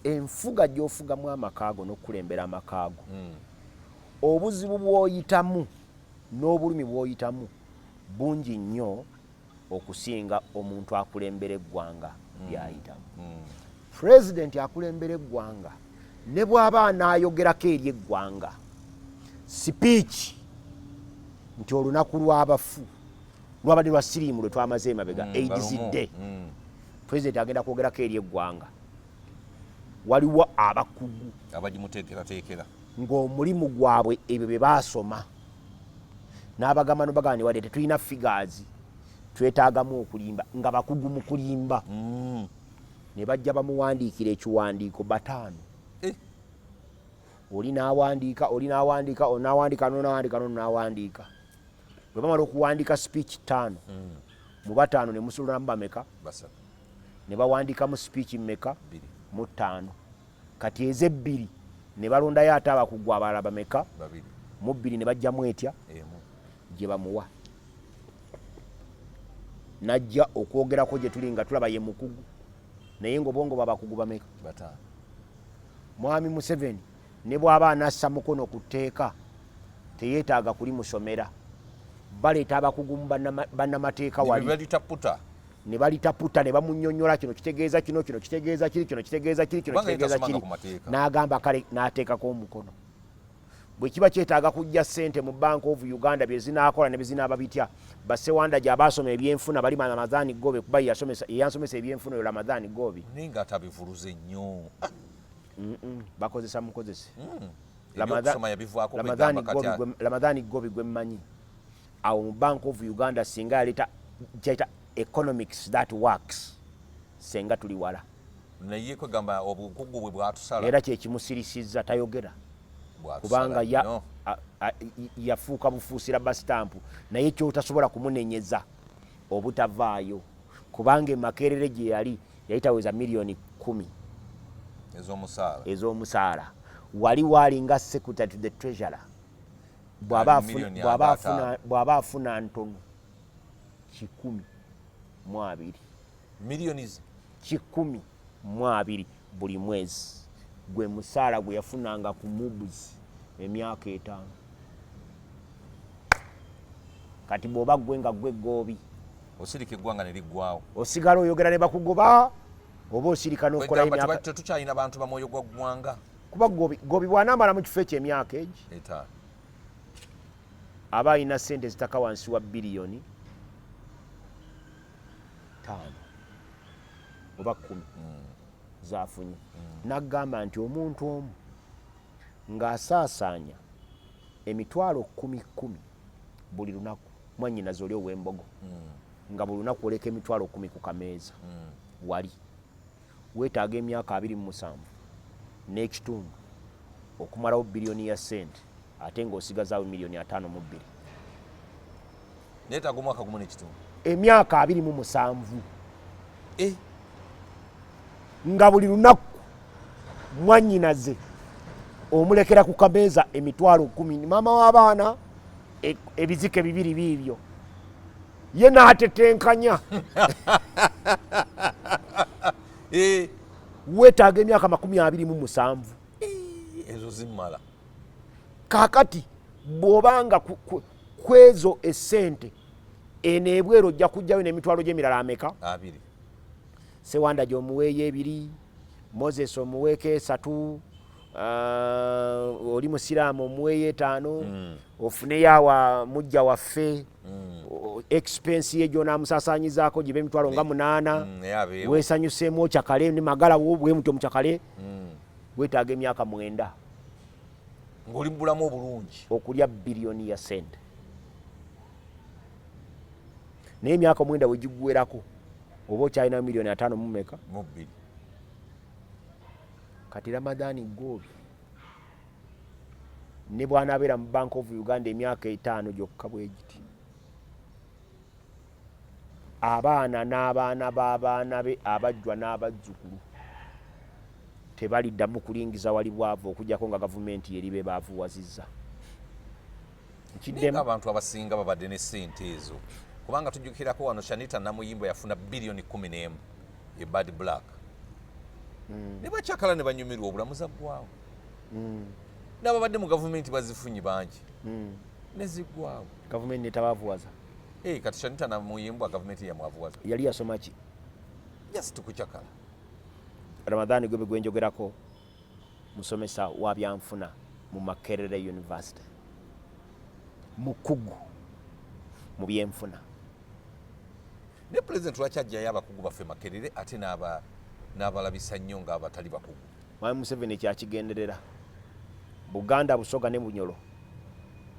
enfuga gy'ofugamu amakaago n'okukulembera amakaago, obuzibu bw'oyitamu n'obulumi bw'oyitamu bungi nnyo okusinga omuntu akulembera eggwanga byayitamu. Pulezidenti akulembera eggwanga, ne bw'aba anaayogerako eri eggwanga sipiiki nti olunaku lw'abafu lwabadde lwa siriimu lwe twamaze emabega, AIDS Day, pulezidenti agenda kwogerako eri eggwanga, waliwo abakugu abagimuteekerateekera ng'omulimu gwabwe ebyo bye baasoma, n'abagamba nobagamba ne wadde tetulina figures, twetaagamu okulimba, nga bakugu mu kulimba, ne bajja bamuwandiikira ekiwandiiko bataano. Oli n'awandiika, oli n'awandiika, onaawandiika, nonawandiika, nonawandiika. Bwe bamala okuwandiika speech ttaano, mu bataano ne musululamu bameka? Ne bawandiikamu speech mmeka? Mu ttaano. Kati ezebbiri ne balondayo ate abakugu abalala bameka? Mu bbiri ne bajjamu etya gye bamuwa. Najja okwogerako gye tuli nga tulaba ye mukugu, naye nga obwongo bwabakugu bameka? Bataano. Mwami Museveni ne bw'aba anassa mukono ku tteeka, teyeetaaga kulimusomera. Baleeta abakugu mu bannamateeka wali balitaputa. Ne balitaputa ne bamunyonyola, kino kitegeeza kino, kino kitegeeza kiri, kino kitegeeza kiri, kino Kubanga ye kitegeeza tasomanga kiri. ku mateeka. N'agamba kale, n'ateekako omukono. Bwe kiba kyetaaga kujja ssente mu Bank of Uganda, bye zinaakola ne bye zinaaba bitya, Bassewanda gye abaasoma ebyenfuna bali, Ramadhani Gobe, kuba ye yansomesa ebyenfuna oyo Ramadhani Gobe. Naye nga atabivuluze nnyo. Bakozesa mukozese. Ebyokusoma yabivaako. Ramadhani kwegamba kati Ramadhani Gobi gwe mmanyi awo mu Bank of Uganda, singa yaleeta kyayita economics that works, senga tuli wala. Naye kwegamba obukugu bwe bwatusala. Era kyekimusirisizza tayogera. Bwatusala Kubanga nnyo. Yafuuka bufuusira basitampu, naye kyotasobola kumunenyeza obutavaayo, kubanga emakerere gye yali yayitaweza miliyoni 10 ez'omusaala. Ez'omusaala. Wali waalinga secretary to the treasurer, bw'aba Ali miliyoni aba 50. Bw'aba afuna ntono 120. Miliyoni 120 buli mwezi, gwe musaala gwe yafunanga ku MUBS emyaka 5. Kati bw'oba gwe nga gwe Goobi, Osirika eggwanga ne liggwawo. Osigala oyogera ne bakugoba, oba osirika n'okolayo Kwegamba emyaka. Tetukyalina bantu bamwoyo gwa ggwanga. Kuba Gobi bw'anaamala mu kifo ekyo emyaka egi 5, aba alina sente zitaka wansi wa biliyoni 5 oba 10 zafunye. N'agamba nti omuntu omu ng'asaasaanya emitwalo kumi kumi buli lunaku, mwannyinaze oli ow'embogo, nga buli lunaku oleka emitwalo 10 ku kameeza, wali weetaaga emyaka 27 n'ekitundu okumalawo biliyoni ya ssente, ate ng'osigazaawo miliyoni 52. Neetaaga omwaka gumu n'ekitundu. Emyaka 27 Eh, nga buli lunaku mwannyinaze omulekera ku kameeza emitwalo 10, maama w'abaana ebizike bibiri biibyo, ye n'atetenkanya. Weetaaga emyaka 27. Ezo zimmala. Kaakati bw'obanga kwezo essente eno ebweru, ojja kujjayo n'emitwalo gy'emirala ameka? 20. Sewanda gy'omuweeyo ebiri, Moses omuweeko esatu, oli musiraamu omuweeyo 5, ofuneyo awa mujja waffe, expense ye gyonaamusaasanyizaako gibe emitwalo nga 8. Naye abeewo. Weesanyuseemu okyakale ne magala wo bwe mutyo mukyakale. Weetaaga emyaka 9 ng'oli mu bulamu obulungi okulya biliyoni ya sente. Naye emyaka 9 wegigwerako, oba okyalina miliyoni 50 mumeka? Mu bbiri. Kati Ramadhani Goobi ne bw'anaabeera mu Bank of Uganda emyaka 5 gyokka bwe giti, abaana n'abaana b'abaana be, abajjwa n'abazzukulu, tebaliddamu kulingiza wali bwavu, okugyako nga gavumenti yeri bebaavuwazizza. Naye Nkiddemu. nga abantu abasinga babadde ne ssente ezo, kubanga tujjukirako wano Shanita Namuyimba yafuna biliyoni 11 e Bad Black, ne bakyakala ne banyumirwa obulamu, zaggwawo. N'ababadde mu gavumenti bazifunye bangi, ne ziggwawo. Gavumenti netabaavuwaza. Eh, kati Shanita Namuyimbwa gavumenti yamwavuwaza? Yali yasoma ki? Just kukyakala. Ramadhani gwe gwenjogerako musomesa wa byanfuna mu Makerere University, mukugu mu byenfuna. Ne pulezidenti lwaki ajjayo abakugu baffe Makerere, ate n'abalabisa nnyo ng'abatali bakugu? Mwami Museveni kyakigenderera. Buganda, Busoga ne Bunyolo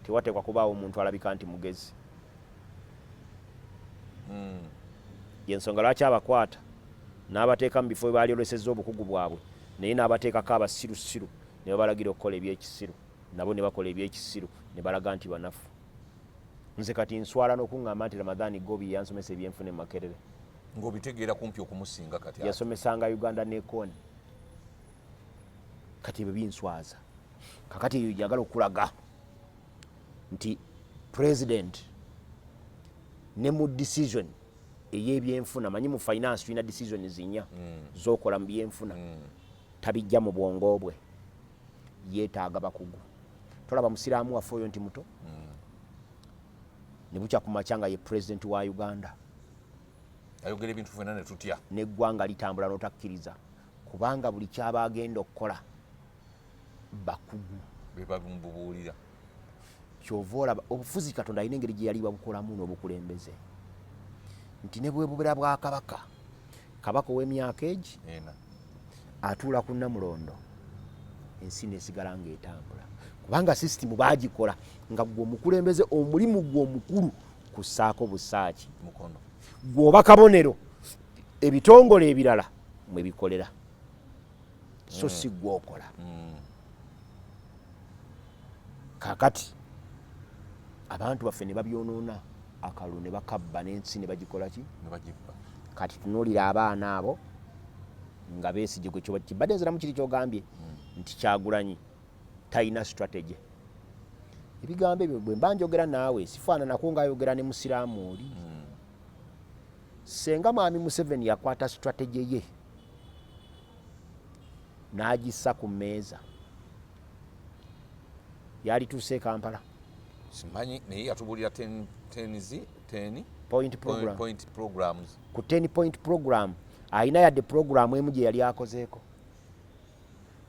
tewateekwa kubaawo omuntu alabika nti mugezi. Yensonga lwaki abakwata n'abateeka mu bifo bwe balyolesezza obukugu bwabwe, naye n'abateekako abasirusiru ne babalagira okukola ebyekisiru, nabo ne bakola ebyekisiru ne balaga nti banafu. Nze kati nswala n'okuŋŋamba nti Ramadhani Gobi yansomesa ebyenfuna e Makerere. Ng'obitegeera kumpi okumusinga kati ate. Yasomesanga Uganda nekon. Kati ebyo binswaza. Kakati eyo gyagala okulaga nti president ne mu decision. Ey'ebyenfuna, manyi mu finance tulina decision zinya zokola mu byenfuna. Tabijja mu bwongo bwe, yeetaaga bakugu. Tolaba musiraamu waffe oyo nti muto, ne bukya ku makya nga ye president wa Uganda. Ayogera ebintu fena ne tutya. N'eggwanga litambula n'otakkiriza, kubanga buli kyaba agenda okukola bakugu bebamubuulira. Kyova olaba obufuzi Katonda alina engeri gye yali babukolamu n'obukulembeze, nti ne bwe bubeera bwa kabaka, kabaka ow'emyaka egi ena atuula ku Namulondo, ensi nesigala ng'etambula, kubanga sisitimu baagikola nga gwe omukulembeze omulimu gwe omukulu kussaako busaaki mukono. Gweoba kabonero ebitongole ebirala mwe bikolera, so si gwokola. Kakati abantu baffe ne babyonoona, akalulu ne bakabba n'ensi ne bagikola ki? Ne bagibba. Kati tunuulira abaana abo nga Besigye gwe kibadde nziramu kiri kyogambye nti Kyagulanyi talina strategy. Ebigambo ebyo bwe mba njogera naawe sifaananako ngaayogera ne musiraamu oli. Senga mwami Museveni yakwata strategy ye n'agissa ku mmeeza, yalituuse e Kampala. Simanyi, naye yatubuulira 10 point program. Point programs. Ku 10 point program alina yadde program emu gye yali akozeeko?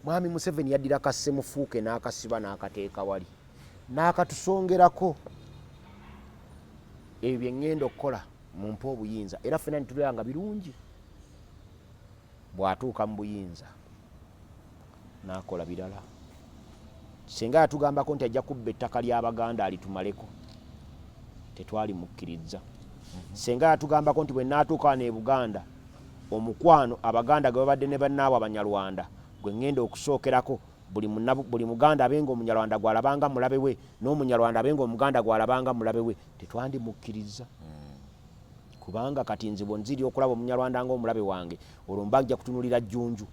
Mwami Museveni yaddira kassemufuuke n'akasiba n'akateeka wali n'akatusongerako, ebyo bye ŋŋenda okukola mumpe obuyinza, era ffena nitulaba nga birungi. Bw'atuuka mu buyinza n'akola birala. Senga yatugambako nti ajja kubba ettaka ly'Abaganda alitumaleko, tetwali mukkiriza. Senga yatugambako nti bwe naatuuka wano e Buganda, omukwano Abaganda gwe babadde ne bannaabwe Abanyarwanda gwe ŋŋenda okusookerako, buli Muganda abenga Omunyarwanda gw'alabanga mulabe we, n'Omunyarwanda abenga Omuganda gw'alabanga mulabe we, tetwandimukkiriza. Kubanga kati nze bwe nziri okulaba Omunyarwanda ng'omulabe wange, olwo mba nja kutunulira Jjunju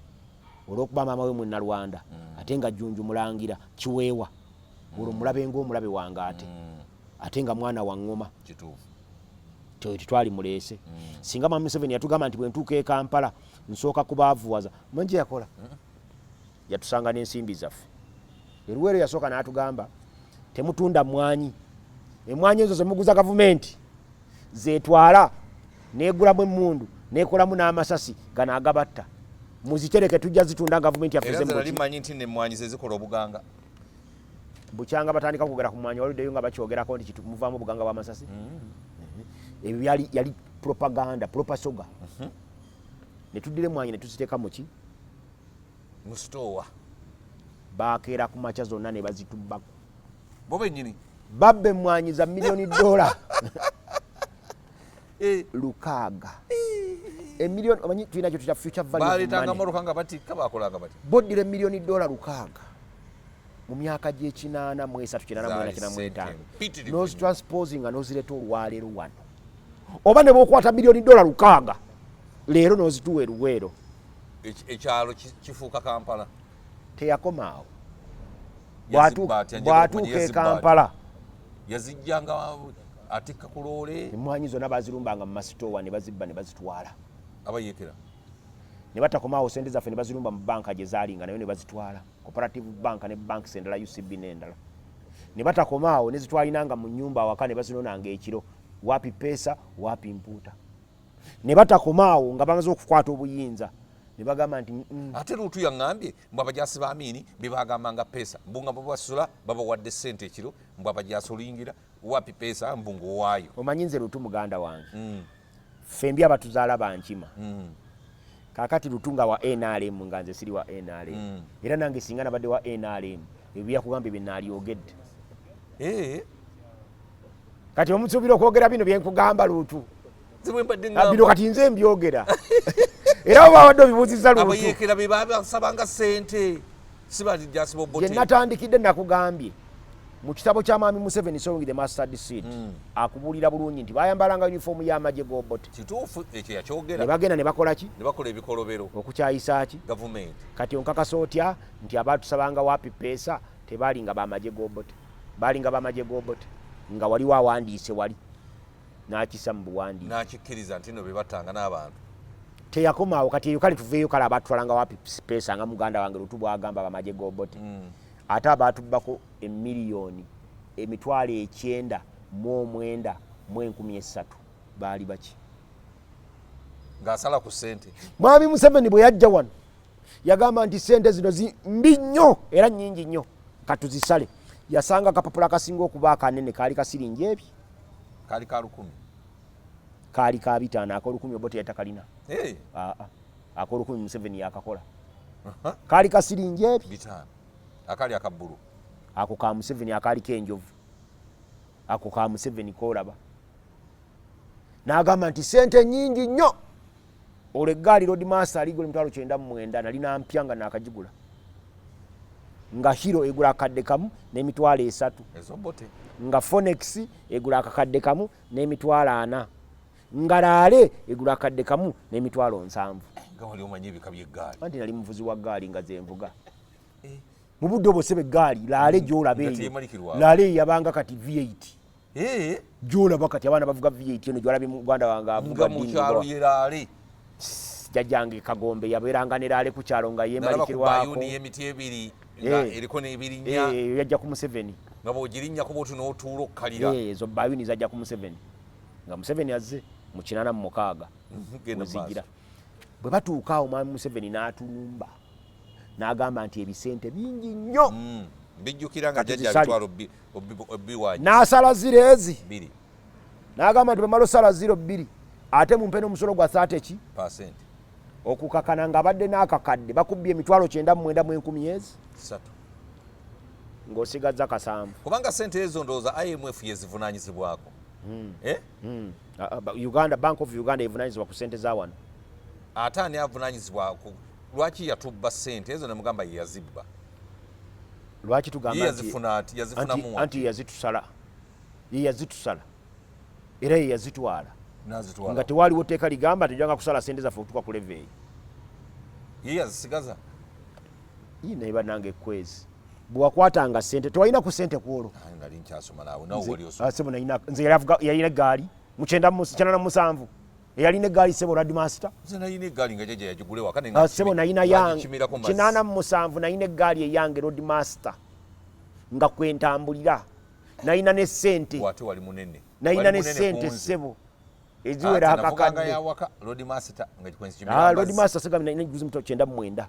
olw'okuba maama we Munnalwanda, ate nga Jjunju mulangira kiweewa, olwo mulabe ng'omulabe wange, ate nga mwana wa ŋŋoma. Kituufu. Tetwali muleese. Singa mwami Museveni yatugamba nti bwe ntuuka e Kampala nsooka kubaavuwaza, manyi kye yakola? Yatusanga n'ensimbi zaffe eruweero. Yasooka n'atugamba, temutunda mwanyi, emwanyi ezo zemuguza gavumenti zetwala negulamu emundu nekolamu n'amasasi gano agabatta, muzitereke, tujja zitunda gavumenti yaffe. Era nze nali manyi nti nemwanyi zezikola obuganga. Bukyanga batandika kwogera ku mwanyi, waluddeyo nga bakyogerako nti muvaamu obuganga bw'amasasi. Ebyo byali yali propaganda propasoga. Ne tuddira emwanyi ne tuziteeka muki? Mu sitoowa. Bakeera ku makya zonna ne bazitubbako. Bo bennyini? Babba emwanyi za miliyoni dola 600, emiliyoni. Omanyi tulina kyo tutya future value of Baleetanga money. Motoka nga batikka, bakolanga bati. Boddira emiliyoni dola 600 mu myaka gy'e83, 84, Zaali 95, sente mpitirivu. Nozitranspose nga nozireeta olwaleero wano, oba ne bwokwata miliyoni dola 600 leero nozituwa eruweero, Ekyalo kifuuka Kampala. Teyakoma awo. Yazibba atya? Njagala Bw'atuuka okumanya e yazibba atya. Kampala, Yazijjanga atikka ku loole? Emwanyi zonna bazirumbanga mu masitoowa ne bazibba ne bazitwala. Abayeekera? Ne batakomaawo, sente zaffe ne bazirumba mu banka gye zaalinga nayo ne bazitwala, Cooperative Bank ne banks endala, UCB n'endala. Ne batakomaawo, ne zitwalinanga mu nnyumba awaka ne bazinonanga ekiro, wapi peesa wapi mpuuta. Ne batakomaawo, nga bamaze okukwata obuyinza ne bagamba nti Ate Luutu yaŋŋambye mbu abajaasi ba Amiini be bagambanga peesa, mbu nga babasula babawadde ssente ekiro, mbu abajaasi oluyingira wapi peesa, mbu ng'owaayo. Omanyi nze Lutu muganda wange, ffembi abatuzaala bankima. Kakati Lutu nga wa NRM, nga nze siri wa NRM, era nange singa nabadde wa NRM ebyo byakugambye bye naalyogedde. Kati omusuubira okwogera bino byenkugamba, Lutu? Nze bwe mbadde Ah, ŋŋamba. Bino kati nze mbyogera, era oba wadde obibuuzizza Lutu. Abayeekera be babasabanga ssente, si bajaasi Gye b'Obote. Natandikidde nakugambye mu kitabo kya mwami Museveni, Sowing the Mustard Seed, akubuulira bulungi nti bayambalanga uniform y'amagye g'Obote. Kituufu ekyo. Ne Yakyogera. bagenda ne bakola ki? Ne bakola ebikolobero. Okukyayisa ki? Gavumenti. Kati onkakasa otya nti abatusabanga wapi peesa tebalinga bamagye g'Obote? Balinga bamagye g'Obote, nga waliwo awandiise wali. N'akisa mu buwandiike. N'akikkiriza nti no be battanga n'abantu. Teyakoma awo. Kati eyo kale tuveeyo, kale abatutwalanga wapi sipeesa nga muganda wange Lutu bwagamba abamagye g'Obote. Ate abaatubbako emiliyoni 93,300 baali baki? Ng'asala ku ssente. Mwami Museveni bwe yajja wano yagamba nti ssente zino mbi nnyo era nnyingi nnyo, katuzisale. Yasanga akapapula akasinga okuba akanene kaali kasiringi ebi. Kaali ka 1000. Kaali ka 500. Ak'olukumi Obote yatakalina. Hey. Aa, ak'olukumi Museveni yakakola. Kaali kasiringi ebi. 500. Akaali akabbulu. Ako ka Museveni akaaliko enjovu, ako ka Museveni koolaba. N'agamba nti sente nyingi nnyo. Olwo eggaali Roadmaster aligula 99,000, nalina mpya nga nakagigula, nga Hero egula 1,300,000. Ez'Obote. Nga Phoenix egula 1,400,000, nga Raleigh egula 1,700,000. Nga wali omanyi ebika by'eggaali. Anti nali muvuzi wa ggaali nga zenvuga mu budde obwo sebe. Eggaali Raleigh gyolaba Nga eyo teyeemalikirwako. Raleigh yabanga kati V8 Eh, gyolaba kati abaana bavuga V8 eno gyolabye muganda wange avuga nga mu Dini kyalo Lubowa. ye Raleigh. Jjajjange Kagombe yabeeranga ne Raleigh ku kyalo nga Nalaba ku yeemalikirwako. bayuni y'emiti ebiri nga eriko n'ebirinnya. Eh, yajja ku Museveni. Nga bw'ogirinnyako bwoti n'otuula okkalira. Eh, ezo bayuni zajja ku Museveni nga Museveni azze mu 86. Genda mu Wezigira. maaso. Bwe batuuka awo, mwami Museveni n'atulumba n'agamba nti ebisente bingi nnyo. Bijjukira nga Kati jjajja zisale. abitwala obbiwaanyi. N'asala ziro ezi. 2. N'agamba nti bwemala osala ziro 2, ate mumpe n'omusolo gwa 30 ki? Pasenti. Okukakana ng'abadde n'akakadde bakubbye 99,000 ezi 3. Ng'osigazza 7. Kubanga sente ezo ndowooza IMF yezivunaanyizibwako. Eh? Ah, ah, Uganda, Bank of Uganda evunanyizibwa ku sente za wano. Ate ani avunaanyizibwa lwaki yatubba sente ezo nemugamba ye yazibba? Lwaki Ye tugamba nti yazifuna ati yazifunamu anti yazitusala, ye yazitusala era ye yazitwala. Nazitwala. Nga tewaliwo tteeka ligamba tejanga kusala sente zaffe okutuuka ku level eyo. Ye yazisigaza. Ye naye bannange, ekwezi bwe wakwatanga sente tewalina ku sente kwolwo. Aye, nali nkyasoma naawe, nawe wali osoma. Ah, sebo nalina, nze yali yalina eggaali mu 97 eyalina eggaali sebo Roadmaster. Nze nalina eggaali nga jjajja yagigula ewaka naye Ah, sebo nalina yange. ngagikimirako mazzi. 87 nalina eggaali eyange Roadmaster nga kwentambulira, nalina ne sente. Ate wali munene. Nalina Wali ne munene sente ku nze. sebo eziwera Ate navuganga akakadde. yawaka Roadmaster nga Ah, kwensikimira. Roadmaster sega nalina giguze mutwalo 99,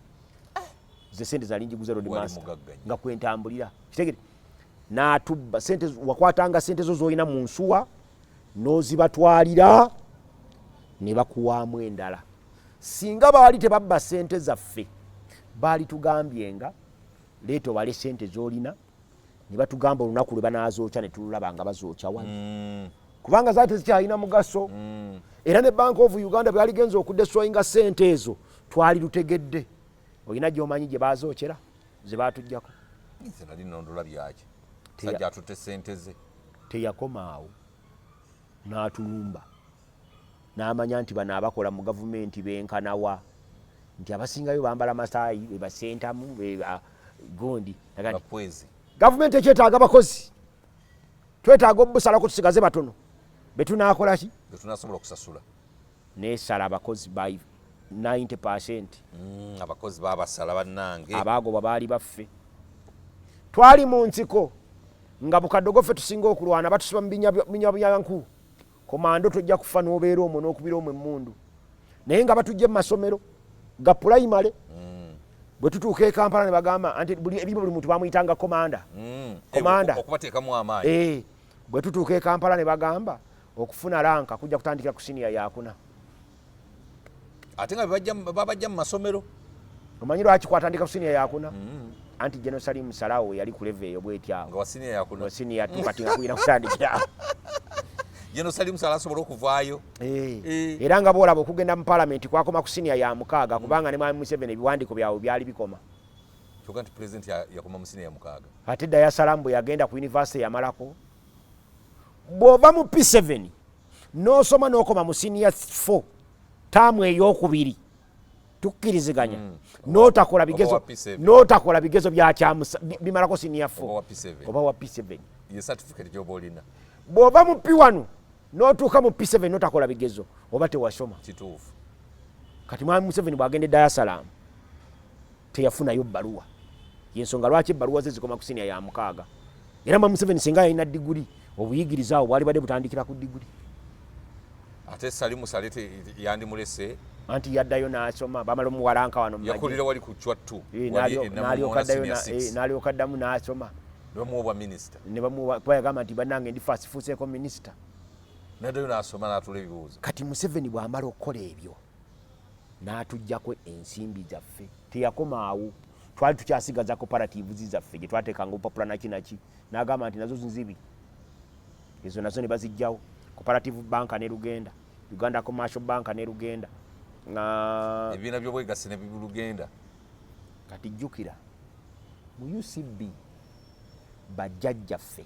ze sente zali njiguze Roadmaster. Mugagga nnyo. Nga kwentambulira kitegere. N'atubba sente, wakwatanga sente zo z'olina mu nsuwa n'ozibatwalira ne bakuwaamu endala. Singa baali tebabba sente zaffe, baali tugambye nga leeta obale sente z'olina ne batugamba olunaku lwe banaazookya ne tululaba nga bazookya wano, kubanga zaali tezikyalina mugaso. Era ne Bank of Uganda bwe yaligenza okudestroyinga sente ezo, twali lutegedde. Olina gyomanyi gye bazookera ze baatuggyako? Nze nali nondola byaki, sajja atutte sente ze. Teyakoma awo, n'atulumba n'amanya nti bano abakola mu gavumenti benkanawa, nti abasingayo bambala masaayi, bebasentamu beba gundi. Naga nti, bakwezi. Gavumenti ekyetaaga bakozi, twetaaga obusalako tusigaze batono betunakola ki? Betunasobola okusasula. Nesala abakozi by 90%. Abakozi babasala bannange. Abaagobwa baali baffe. Twali mu nsiko nga bukadogo ffe tusinga okulwana, batusiba mu binya byanku komando, tojja kufa n'obeera omwo n'okubira omwo emmundu, naye nga batujja mu masomero ga pulayimale. Bwe tutuuka e Kampala ne bagamba anti buli ebirimu buli muntu bamuyitanga komanda. Komanda. Okubateekamu amaanyi. Eh, bwe tutuuka e Kampala ne bagamba okufuna rank kujja kutandikira ku siniya yakuna. Ate nga babajja mu masomero. Omanyi lwaki kwatandika ku siniya yakuna? Anti General Salim Saleh yali ku level eyo bwetyawo. Nga wa siniya yakuna. Nga siniya tu, kati nga kulina kutandikira. General Salim Saleh asobola okuvaayo. Eh. Eh. Era nga bwolaba okugenda mu palamenti kwakoma ku siniya ya 6, kubanga ne mwami Museveni ebiwandiiko byabwe byali bikoma. Kyokka nti pulezidenti yakoma mu siniya 6. Ate dda yasalamu bwe yagenda ku university yamalako. Bw'ova mu P7 n'osoma n'okoma mu siniya 4 taamu eyokubiri, tukkiriziganya, n'otakola Oba bigezo wa P7. N'otakola bigezo byakyamusa bimalako siniya Oba wa 4. P7. Oba wa P7. Ye certificate gyoba olina. Bw'ova mu P1 N'otuuka mu P7 notakola bigezo oba tewasoma. Kituufu. Kati mwami Museveni bw'agenda e Dar es Salaam teyafunayo bbaluwa, yensonga lwaki ebbaluwa ze zikoma ku siniya ya 6. Era mwami Museveni singa yalina diguli, obuyigirize awo bwali badde butandikira ku diguli. Ate Salimu Saleh yandimulese. Anti yaddayo n'asoma, bamala omuwalanka wano. Yakulira wali ku Chwattu. N'alyoka addamu n'asoma. Ne bamuwa obwa minisita. Ne bamuwa, kuba yagamba nti bannange ndi fasifuuseeko minisita. Naddayo n'asoma n'atula ebibuuzo. Kati Museveni bw'amala okukola ebyo n'atuggyako ensimbi zaffe, teyakoma awo, twali tukyasigaza cooperatives zaffe gye twateekanga obupapula naki naki, n'agamba nti nazo nzibi, ezo nazo ne bazijjawo. Cooperative Bank ne lugenda, Uganda Commercial Bank ne lugenda. Ebibiina by'obwegassi ne bilugenda. Kati jjukira mu UCB bajjajjaffe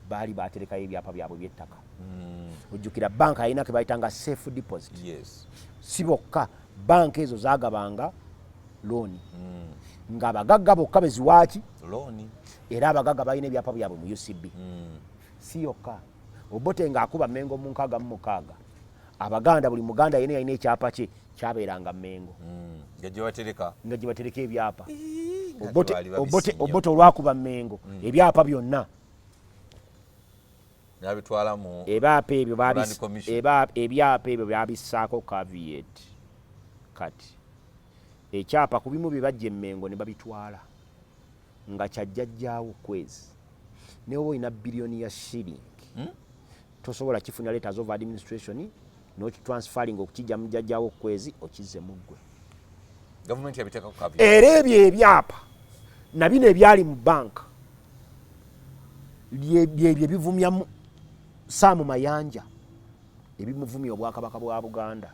baali baterekayo ebyapa byabwe by'ettaka. Ojjukira banka yalina ke bayitanga safe deposit. Si bokka, banka ezo zagabanga looni ng'abagagga bokka beziwaaki looni. Era abagagga balina ebyapa byabwe mu UCB. Si yokka, Obote ng'akuba Mengo mu 66, Abaganda, buli Muganda yena yalina ekyapa kye kyabeeranga Mengo. Nga gye batereka. Nga gye batereka ebyapa. Obote olwakuba Mengo, ebyapa byonna nabitwala mu ebyapa ebyo ebyapa ebyo byabissaako caveat. Kati ekyapa ku bimu bye bajja emmengo ne babitwala nga kyajjajjaawo kwezi, ne oba olina biliyoni ya shilling, tosobola kifuna letters of administration n'okitransferring okukijja mu jjajjaawo kwezi okizze mu ggwe. Gavumenti yabiteekako caveat. Era ebyo ebyapa na bino ebyali mu banka byebyo ebivumya Saamu Mayanja, ebimuvumya obwakabaka bwa Buganda,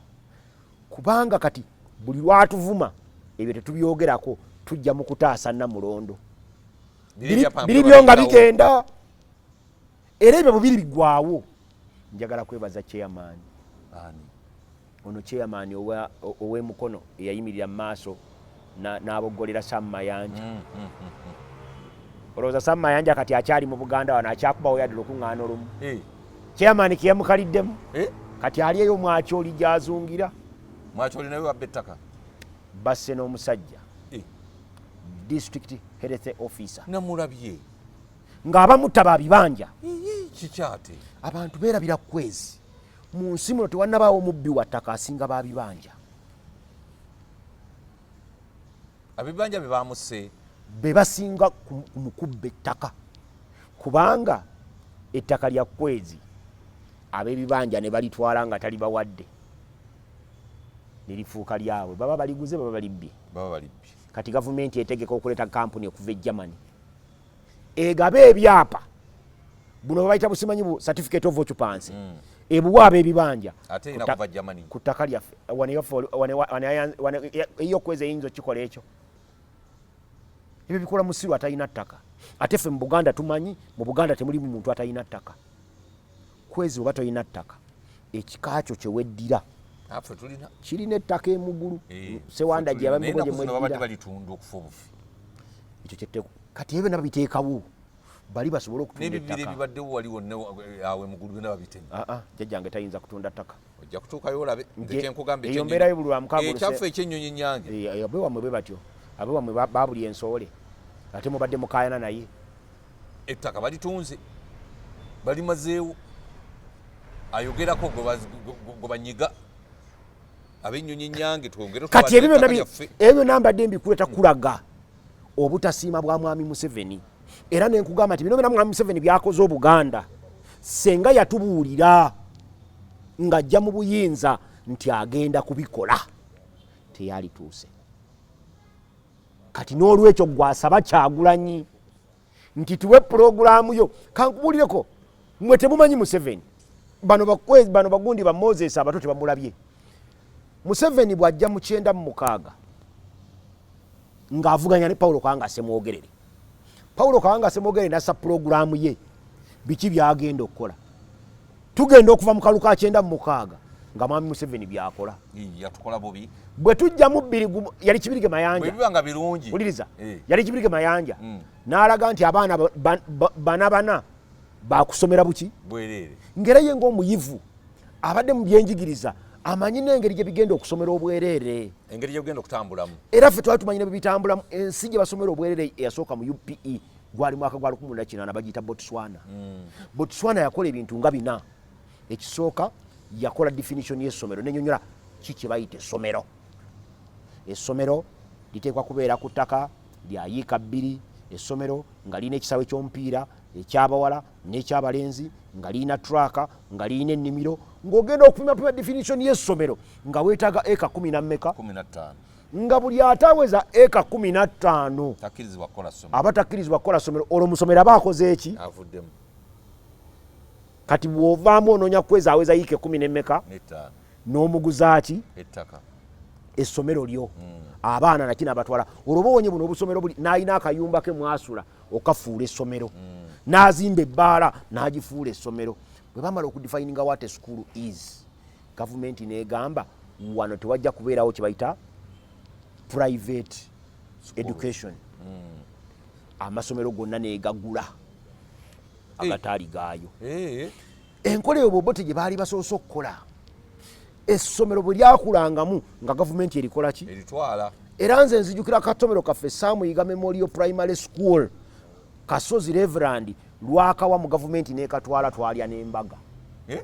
kubanga kati buli lwatuvuma ebyo tetubyogerako, tujja mu kutaasa Namulondo. Biri byo nga bigenda, era ebyo bubiri bigwawo. Njagala kwebaza chairman ono, chairman ow'emukono eyayimirira mu maaso n'aboggolera Sam Mayanja. Olowooza Sam Mayanja kati akyali mu Buganda wano akyakubawo yadde olukuŋŋaana olumu? Chairman kiyamukaliddemu. Kati ali eyo Mwakyoli gy'azungira. Mwakyoli nawe wabba ettaka. Basse n'omusajja district health officer. Namulabye. Ng'abamutta babibanja. Kikyate. Abantu beerabira kwezi mu nsi muno tewannabaawo omubbi wa ttaka asinga babibanja. Abibanja be bamusse. Be basinga ku mukubba ettaka, kubanga ettaka lya kwezi ab'ebibanja ne balitwala nga talibawadde ne lifuuka lyabwe, baba baliguze, baba balibbye. Baba balibbye. Kati gavumenti etegeka okuleeta kampuni okuva e Germany egabe ebyapa buno babayita busimanyi bu certificate of occupancy, ebuwa ab'ebibanja ku ttaka lyaffe. Eyokwezi eyinza okikola ekyo, ebyo bikola musiru atalina ttaka. Ate ffe mu Buganda tumanyi mu Buganda temulimu muntu atalina ttaka. Kwezi oba tolina ttaka, ekika kyo kyeweddira kirina ettaka emugulu Sewanda gye yabamugye. Ekyo kati ebyo nabo biteekawo bali basobole okutunda ettaka. Ebibaddewo wali wonna awe mugulu byonna babitema. Jjajjange tayinza kutunda ttaka. Ojja kutuukayo olabe. Nze kyenkugamba, eyo mbeerayo buli lwa mukaaga. Ekyaffe ekyennyonyi nyange. Abe wammwe bwe batyo, abe wammwe babuli ensoole ate mubadde mukaayana naye. Ettaka balitunze, balimazeewo, ayogerako gwe banyiga ab'ennyonyi enyange, twongere. Kati ebyo byonna, ebyo byonna mbadde mbikuleeta kulaga obutasiima bwa mwami Museveni, era nenkugamba nti bino byonna mwami Museveni byakoze Obuganda, senga yatubuulira ng'ajja mu buyinza nti agenda kubikola, teyalituuse. Kati n'olwekyo gwasaba Kyagulanyi nti tuwe pulogulaamu yo. Kankubuulireko, mwe temumanyi Museveni, bano bano bagundi ba Moses abato tebamulabye. Museveni bw'ajja mu 96 ng'avuganya ne Paulo Kawanga Semwogerere, Paulo Kawanga Semwogerere nassa pulogulaamu ye, biki byagenda okukola. Tugenda okuva mu kalu ka 96 nga mwami Museveni byakola. Yatukola bubi. Bwe tujja mu bbiri yali Kibirige Mayanja. Bwebiba nga birungi. Wuliriza. Yali Kibirige Mayanja, n'alaga nti abaana bana bana. Bakusomera buki? Bwereere. Ngera ye ng'omuyivu abadde mu byenjigiriza amanyi n'engeri gye bigenda okusomera obwereere, engeri gyegenda okutambulamu. Era ffe twali tumanyi ne bwe bitambulamu. Ensi gye basomera obwereere eyasooka mu UPE gwali mwaka gwa 1800, bagiyita Botswana. Botswana yakola ebintu nga bina. Ekisooka, yakola definition y'essomero, nenyonyola ki kye bayita essomero. Essomero liteekwa kubeera ku ttaka lya yiika 2, essomero nga lirina ekisaawe ky'omupiira ekyabawala n'ekyabalenzi, nga lirina track, nga lirina ennimiro. Ng'ogenda okupimapima definition y'essomero nga weetaaga eka kumi na mmeka? 15. Nga buli ataweza eka 15 takkirizibwa kukola ssomero. Aba takkirizibwa kukola ssomero. Olwo musomero aba akoze eki? Avuddemu. Kati bw'ovaamu onoonya kweza aweza yiika ekumi n'emmeka? N'ettaano. N'omuguzaaki? Ettaka. Essomero lyo abaana naki nabatwala. Olwo oba owonye buno obusomero buli n'alina akayumba ke mwasula okafuula essomero, n'azimba ebbaala n'agifuula essomero. Bwe bamala okudefininga what a school is, gavumenti n'egamba wano tewajja kubeerawo kye bayita private education. Amasomero gonna negagula agataali gaayo. Enkola eyo Bobote gye baali basoose okukola. Essomero bwe lyakulangamu nga gavumenti erikola ki? Eritwala. Era nze nzijukira akasomero kaffe, Saamuyiga Memorial Primary School, Kasozi Reverand lwakawa mu gavumenti nekatwala, twalya n'embaga. Eh?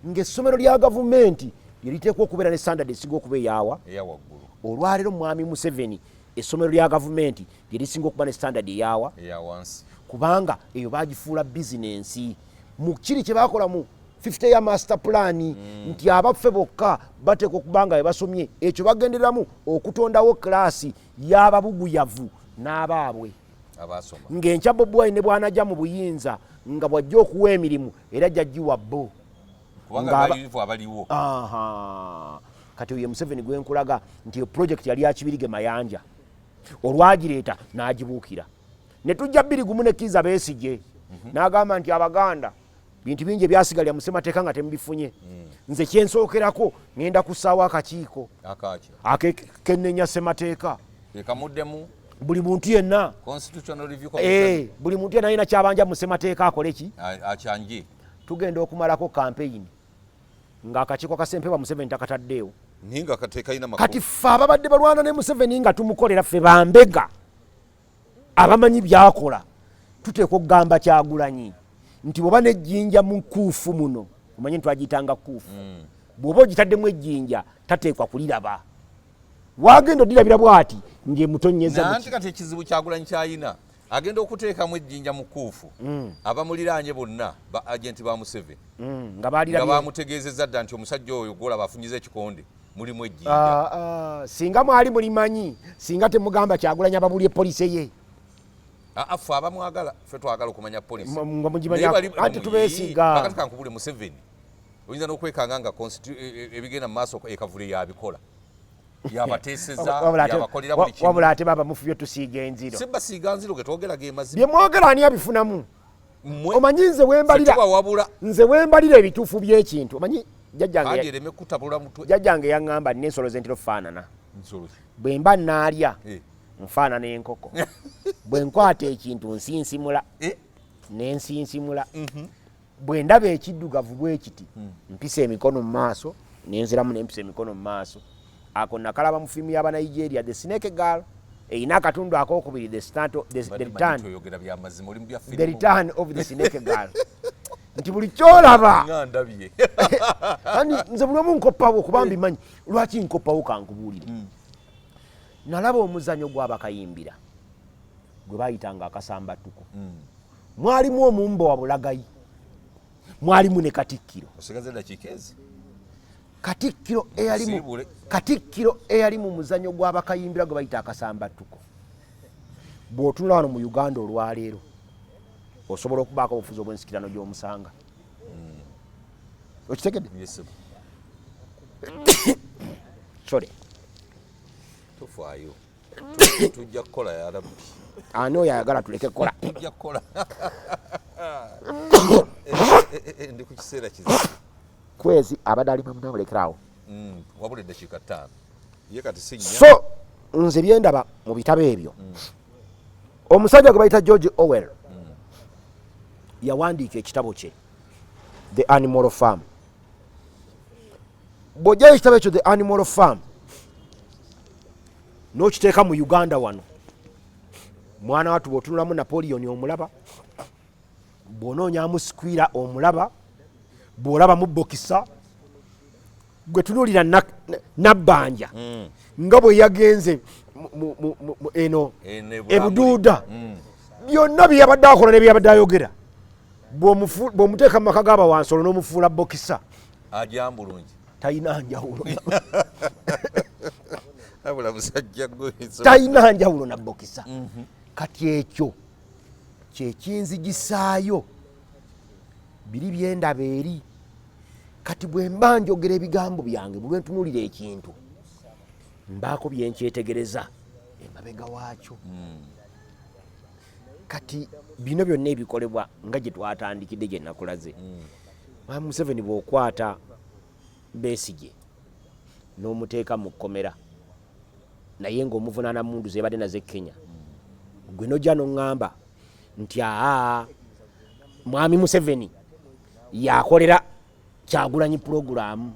Ng'essomero lya gavumenti lyeriteekwa okubeera ne standard esinga okuba eyawa eya waggulu. Olwaleero mwami Museveni, essomero lya gavumenti lyerisinga okuba ne standard eyawa? Eya wansi. Kubanga eyo bagifuula bizinensi mu kiri kye bakola mu 50 ya master plan, nti abaffe bokka bateekwa okuba nga bebasomye. Ekyo bagendereramu okutondawo class y'ababuguyavu n'abaabwe abasoma. Ng'enkya Bobi Wine ne bw'anajja mu buyinza, nga bw'ajja okuwa emirimu, era ajja giwa bo. Kubanga abayirivu abaliwo. Aha. Kati oyo Museveni gwenkulaga nti eyo project yali akibirige Mayanja, olwagireeta n'agibuukira ne tujja 21 ne Kiiza Besigye n'agamba nti Abaganda bintu bingi ebyasigalira mu ssemateeka nga temubifunye. Nze kyensookerako ŋŋenda kussaawo akakiiko akaki akekenneenya ssemateeka. Ekamuddemu. Buli muntu yenna Constitutional Review Commission. Buli muntu yenna alina kyabanja mu ssemateeka akole ki? Akyanje. Tugenda okumalako kampeyini ng'akakiiko ka Ssempebwa Museveni takataddeewo. Naye nga katekalina makulu. Kati ffe ababadde balwana ne Museveni nga tumukolera, ffe bambega abamanyi byakola, tuteekwa okugamba Kyagulanyi nti bw'oba n'ejjinja mu kuufu muno, omanyi nti twagiyitanga kuufu, bw'oba ogitaddemu ejjinja tateekwa kuliraba, wagenda odirabira bw'ati ng'emutonyeza. Nanti kati ekizibu Kyagulanyi kyayina, agenda okuteekamu ejjinja mu kuufu, abamuliraanye bonna ba agenti ba Museveni nga balirabye. Nga bamutegeezezza dda nti omusajja oyo gwolaba afunyiza ekikonde mulimu ejjinja. Ah, ah, singa mwali mulimanyi, singa temugamba Kyagulanyi ababulye policy ye. Aa, ffe abamwagala, ffe twagala okumanya policy. Nga mugimanya, anti tubeesiga. Kakati kankubule, Museveni oyinza n'okwekanga nga ebigenda mu maaso ekavule yabikola, yabateeseza, yabakolera buli kimu. Wabula ate baba mufubye tusiiga enziro. Si basiiga nziro, ge twogera ge mazima. Bye mwogera ani abifunamu? Mmwe. Omanyi nze wembalira Tubawabula. Nze wembalira ebituufu by'ekintu, omanyi jjajjange Adi ereme kutabula mutwe. Jjajjange yaŋŋamba nina ensolo zentera okufaanana. Nsolo ki? Bwe mba naalya nfaanana enkoko, bwe nkwata ekintu nsinsimula nensinsimula, bwe ndaba ekiddugavu bwe kiti mpisa emikono mu maaso nenziramu nempisa emikono mu maaso. Ako nakalaba mu firimu y'Abanigeria, The Snake Girl, erina akatundu akokubiri, the, start of, the, the, Mbadde manyi return, nti oyogera byamazima, oli mu bya The firimu. Return of the Snake Girl, nti buli kyolaba Nga ndabye. Ani nze buli omu nkoppawo kuba mbimanyi. Lwaki nkoppawo? Kankubuulire. Nalaba omuzanyo gw'abakayimbira gwe bayitanga akasambattuko. Mwalimu omumbo wa Bulagayi, mwalimu ne Katikkiro. Osigaze eddakiika ezi. Katikkiro eyali mu Nsiibule. Katikkiro eyali mu muzanyo gw'abakayimbira gwe bayita akasambattuko. Bw'otunula wano mu Uganda olwaleero, osobola okubaako obufuzi obw'ensikirano gy'omusanga. Okitegedde? Yes, sir. Sorry. Tofaayo, tujja kukola ya rabbi. Ani oyo ayagala tuleke kukola? Tujja kukola. Ndi ku kiseera kizibu. Kwezi abadde ali munamulekerawo. Wabula eddakiika 5 ye kati si nnya. So nze byendaba mu bitabo ebyo, omusajja gwe bayita George Orwell. Yawandiika ekitabo kye The Animal Farm. Bw'ojjayo ekitabo ekyo The Animal Farm n'okiteeka mu Uganda wano, mwana wattu bw'otunulamu Napoleon omulaba, bw'onoonyamu Squealer omulaba, bw'olabamu Boxer, gwe tunuulira Nabbanja nga bwe yagenze eno ebuduuda, byonna bye yabadde akola ne bye yabadde ayogera, bw'omuteeka mu maka g'abawansolo n'omufuula Boxer, ajambulungi, talina njawulo, talina njawulo na Boxer. Kati ekyo kyekinzigisaayo biri byendaba eri. Kati bwe mba njogera ebigambo byange, buli lwentunuulira ekintu mbaako byenkyetegereza emabega waakyo. Kati bino byonna ebikolebwa nga gye twatandikidde, gye nakulaze, Mwami Museveni bw'okwata Besigye n'omuteeka mu kkomera naye ng'omuvunaana mundu zebadde nazo e Kenya, gwe nojja n'oŋŋamba nti aa, Mwami Museveni yakolera Kyagulanyi pulogulaamu.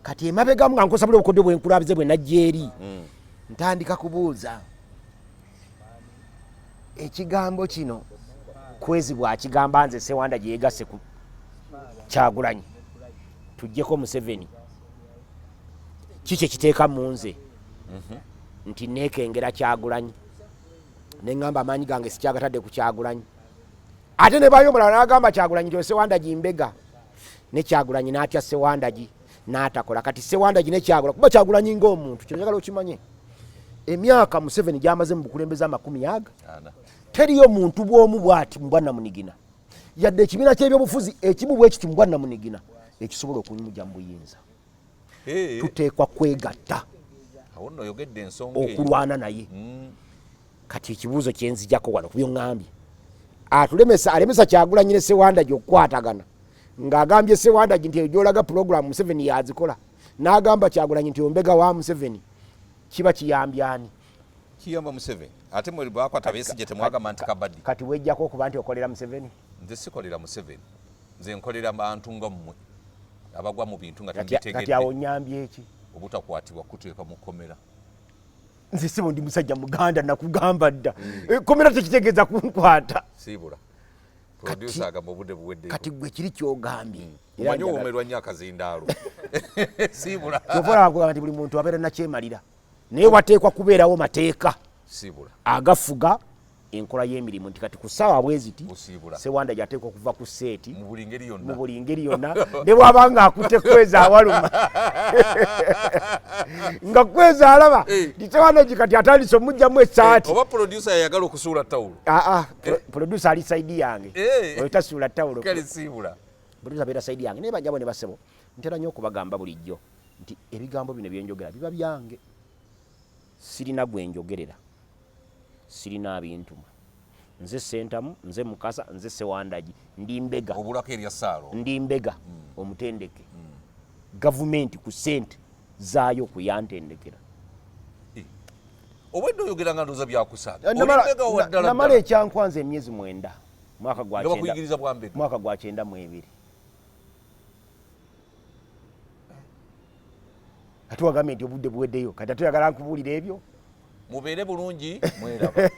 Kati emabegamu nga nkosa buli obukodyo bwenkulabize bwe najja eri, ntandika kubuuza ekigambo kino Kwezi bwakigamba nze Sewanda gye yegasse ku Kyagulanyi tuggyeko Museveni, ki kyekiteeka mu nze nti neekengera Kyagulanyi neŋŋamba amaanyi gange sikyagatadde ku Kyagulanyi? Ate ne bayo omulala n'agamba Kyagulanyi nti Sewandagi mbega, ne Kyagulanyi n'atya Sewandagi n'atakola. Kati Sewandagi ne Kyagulanyi, kuba Kyagulanyi ng'omuntu, kino njagala okimanye, emyaka Museveni gy'amaze mu bukulembeze 40, teriyo muntu bw'omu bw'ati mu bwannamunigina, yadde ekibiina ky'ebyobufuzi ekimu bwe kiti mu bwannamunigina ekisobola okumugya mu buyinza. Tuteekwa kwegatta okulwana naye. Kati ekibuuzo kyenzijako wano kubyoŋŋambye, atulemesa, alemesa Kyagulanyi ne Sewandagi okukwatagana, ng'agambye Sewandagi nti eyo gyolaga pulogulamu Museveni yazikola, n'agamba Kyagulanyi nti ombega wa Museveni, kiba kiyambyani? Kiyamba Museveni. Ate mwe bakwata Besigye temwagamba nti kabadi? Kati wejjako okuba nti okolera Museveni? Nze sikolera Museveni, nze nkolera bantu nga mmwe abagwa mu bintu nga Kati awo nyambye eki? Obutakwatibwa kuteeka mu kkomera. Nze sibo, ndi musajja muganda, nakugamba dda, ekkomera tekitegeeza kunkwata. Siibula, producer agamba obudde buwedde. Kati gwe kiri kyogambye. Omanyi owomerwa nnyo akazindaalo. Siibula. Kyova olaba kugamba nti buli muntu abeera nakyemalira, naye wateekwa kubeerawo mateeka Siibula. agafuga enkola y'emirimu, nti kati ku ssaawa bwe ziti Osiibula. Sewanda gyateekwa okuva ku seeti. Mu buli ngeri mu yonna. Buli ngeri yonna, ne bw'aba nga akutte Kwezi awaluma, nga Kwezi alaba nti Sewanda gi kati atandise omugjamu essaati. Oba producer yayagala okusuula tawulo. Aa, producer ali side yange. Oyo tasuula tawulo. Kale siibula. Producer abeera side yange. Naye banjabo ne basebo, ntera nnyo okubagamba bulijjo nti ebigambo bino byenjogera biba byange, sirina gwe njogerera, sirina bintuma. Nze Sentamu, nze Mukasa, nze Sewandagi, ndi mbega. Obulako erya Saalo. Ndi mbega omutendeke. Gavumenti ku ssente zaayo kuyantendekera. Obwedde oyogera nga ndowooza byakusaaga. Namala Oli mbega wa ddala namala ddala. Ekyankwanza emyezi 9 mwaka gwa Nga bakuyigiriza bwa mbega. Mwaka gwa 92. Ate wagambye nti obudde buweddeyo, kati ate oyagala nkubuulira ebyo? Mubeere bulungi, mweraba.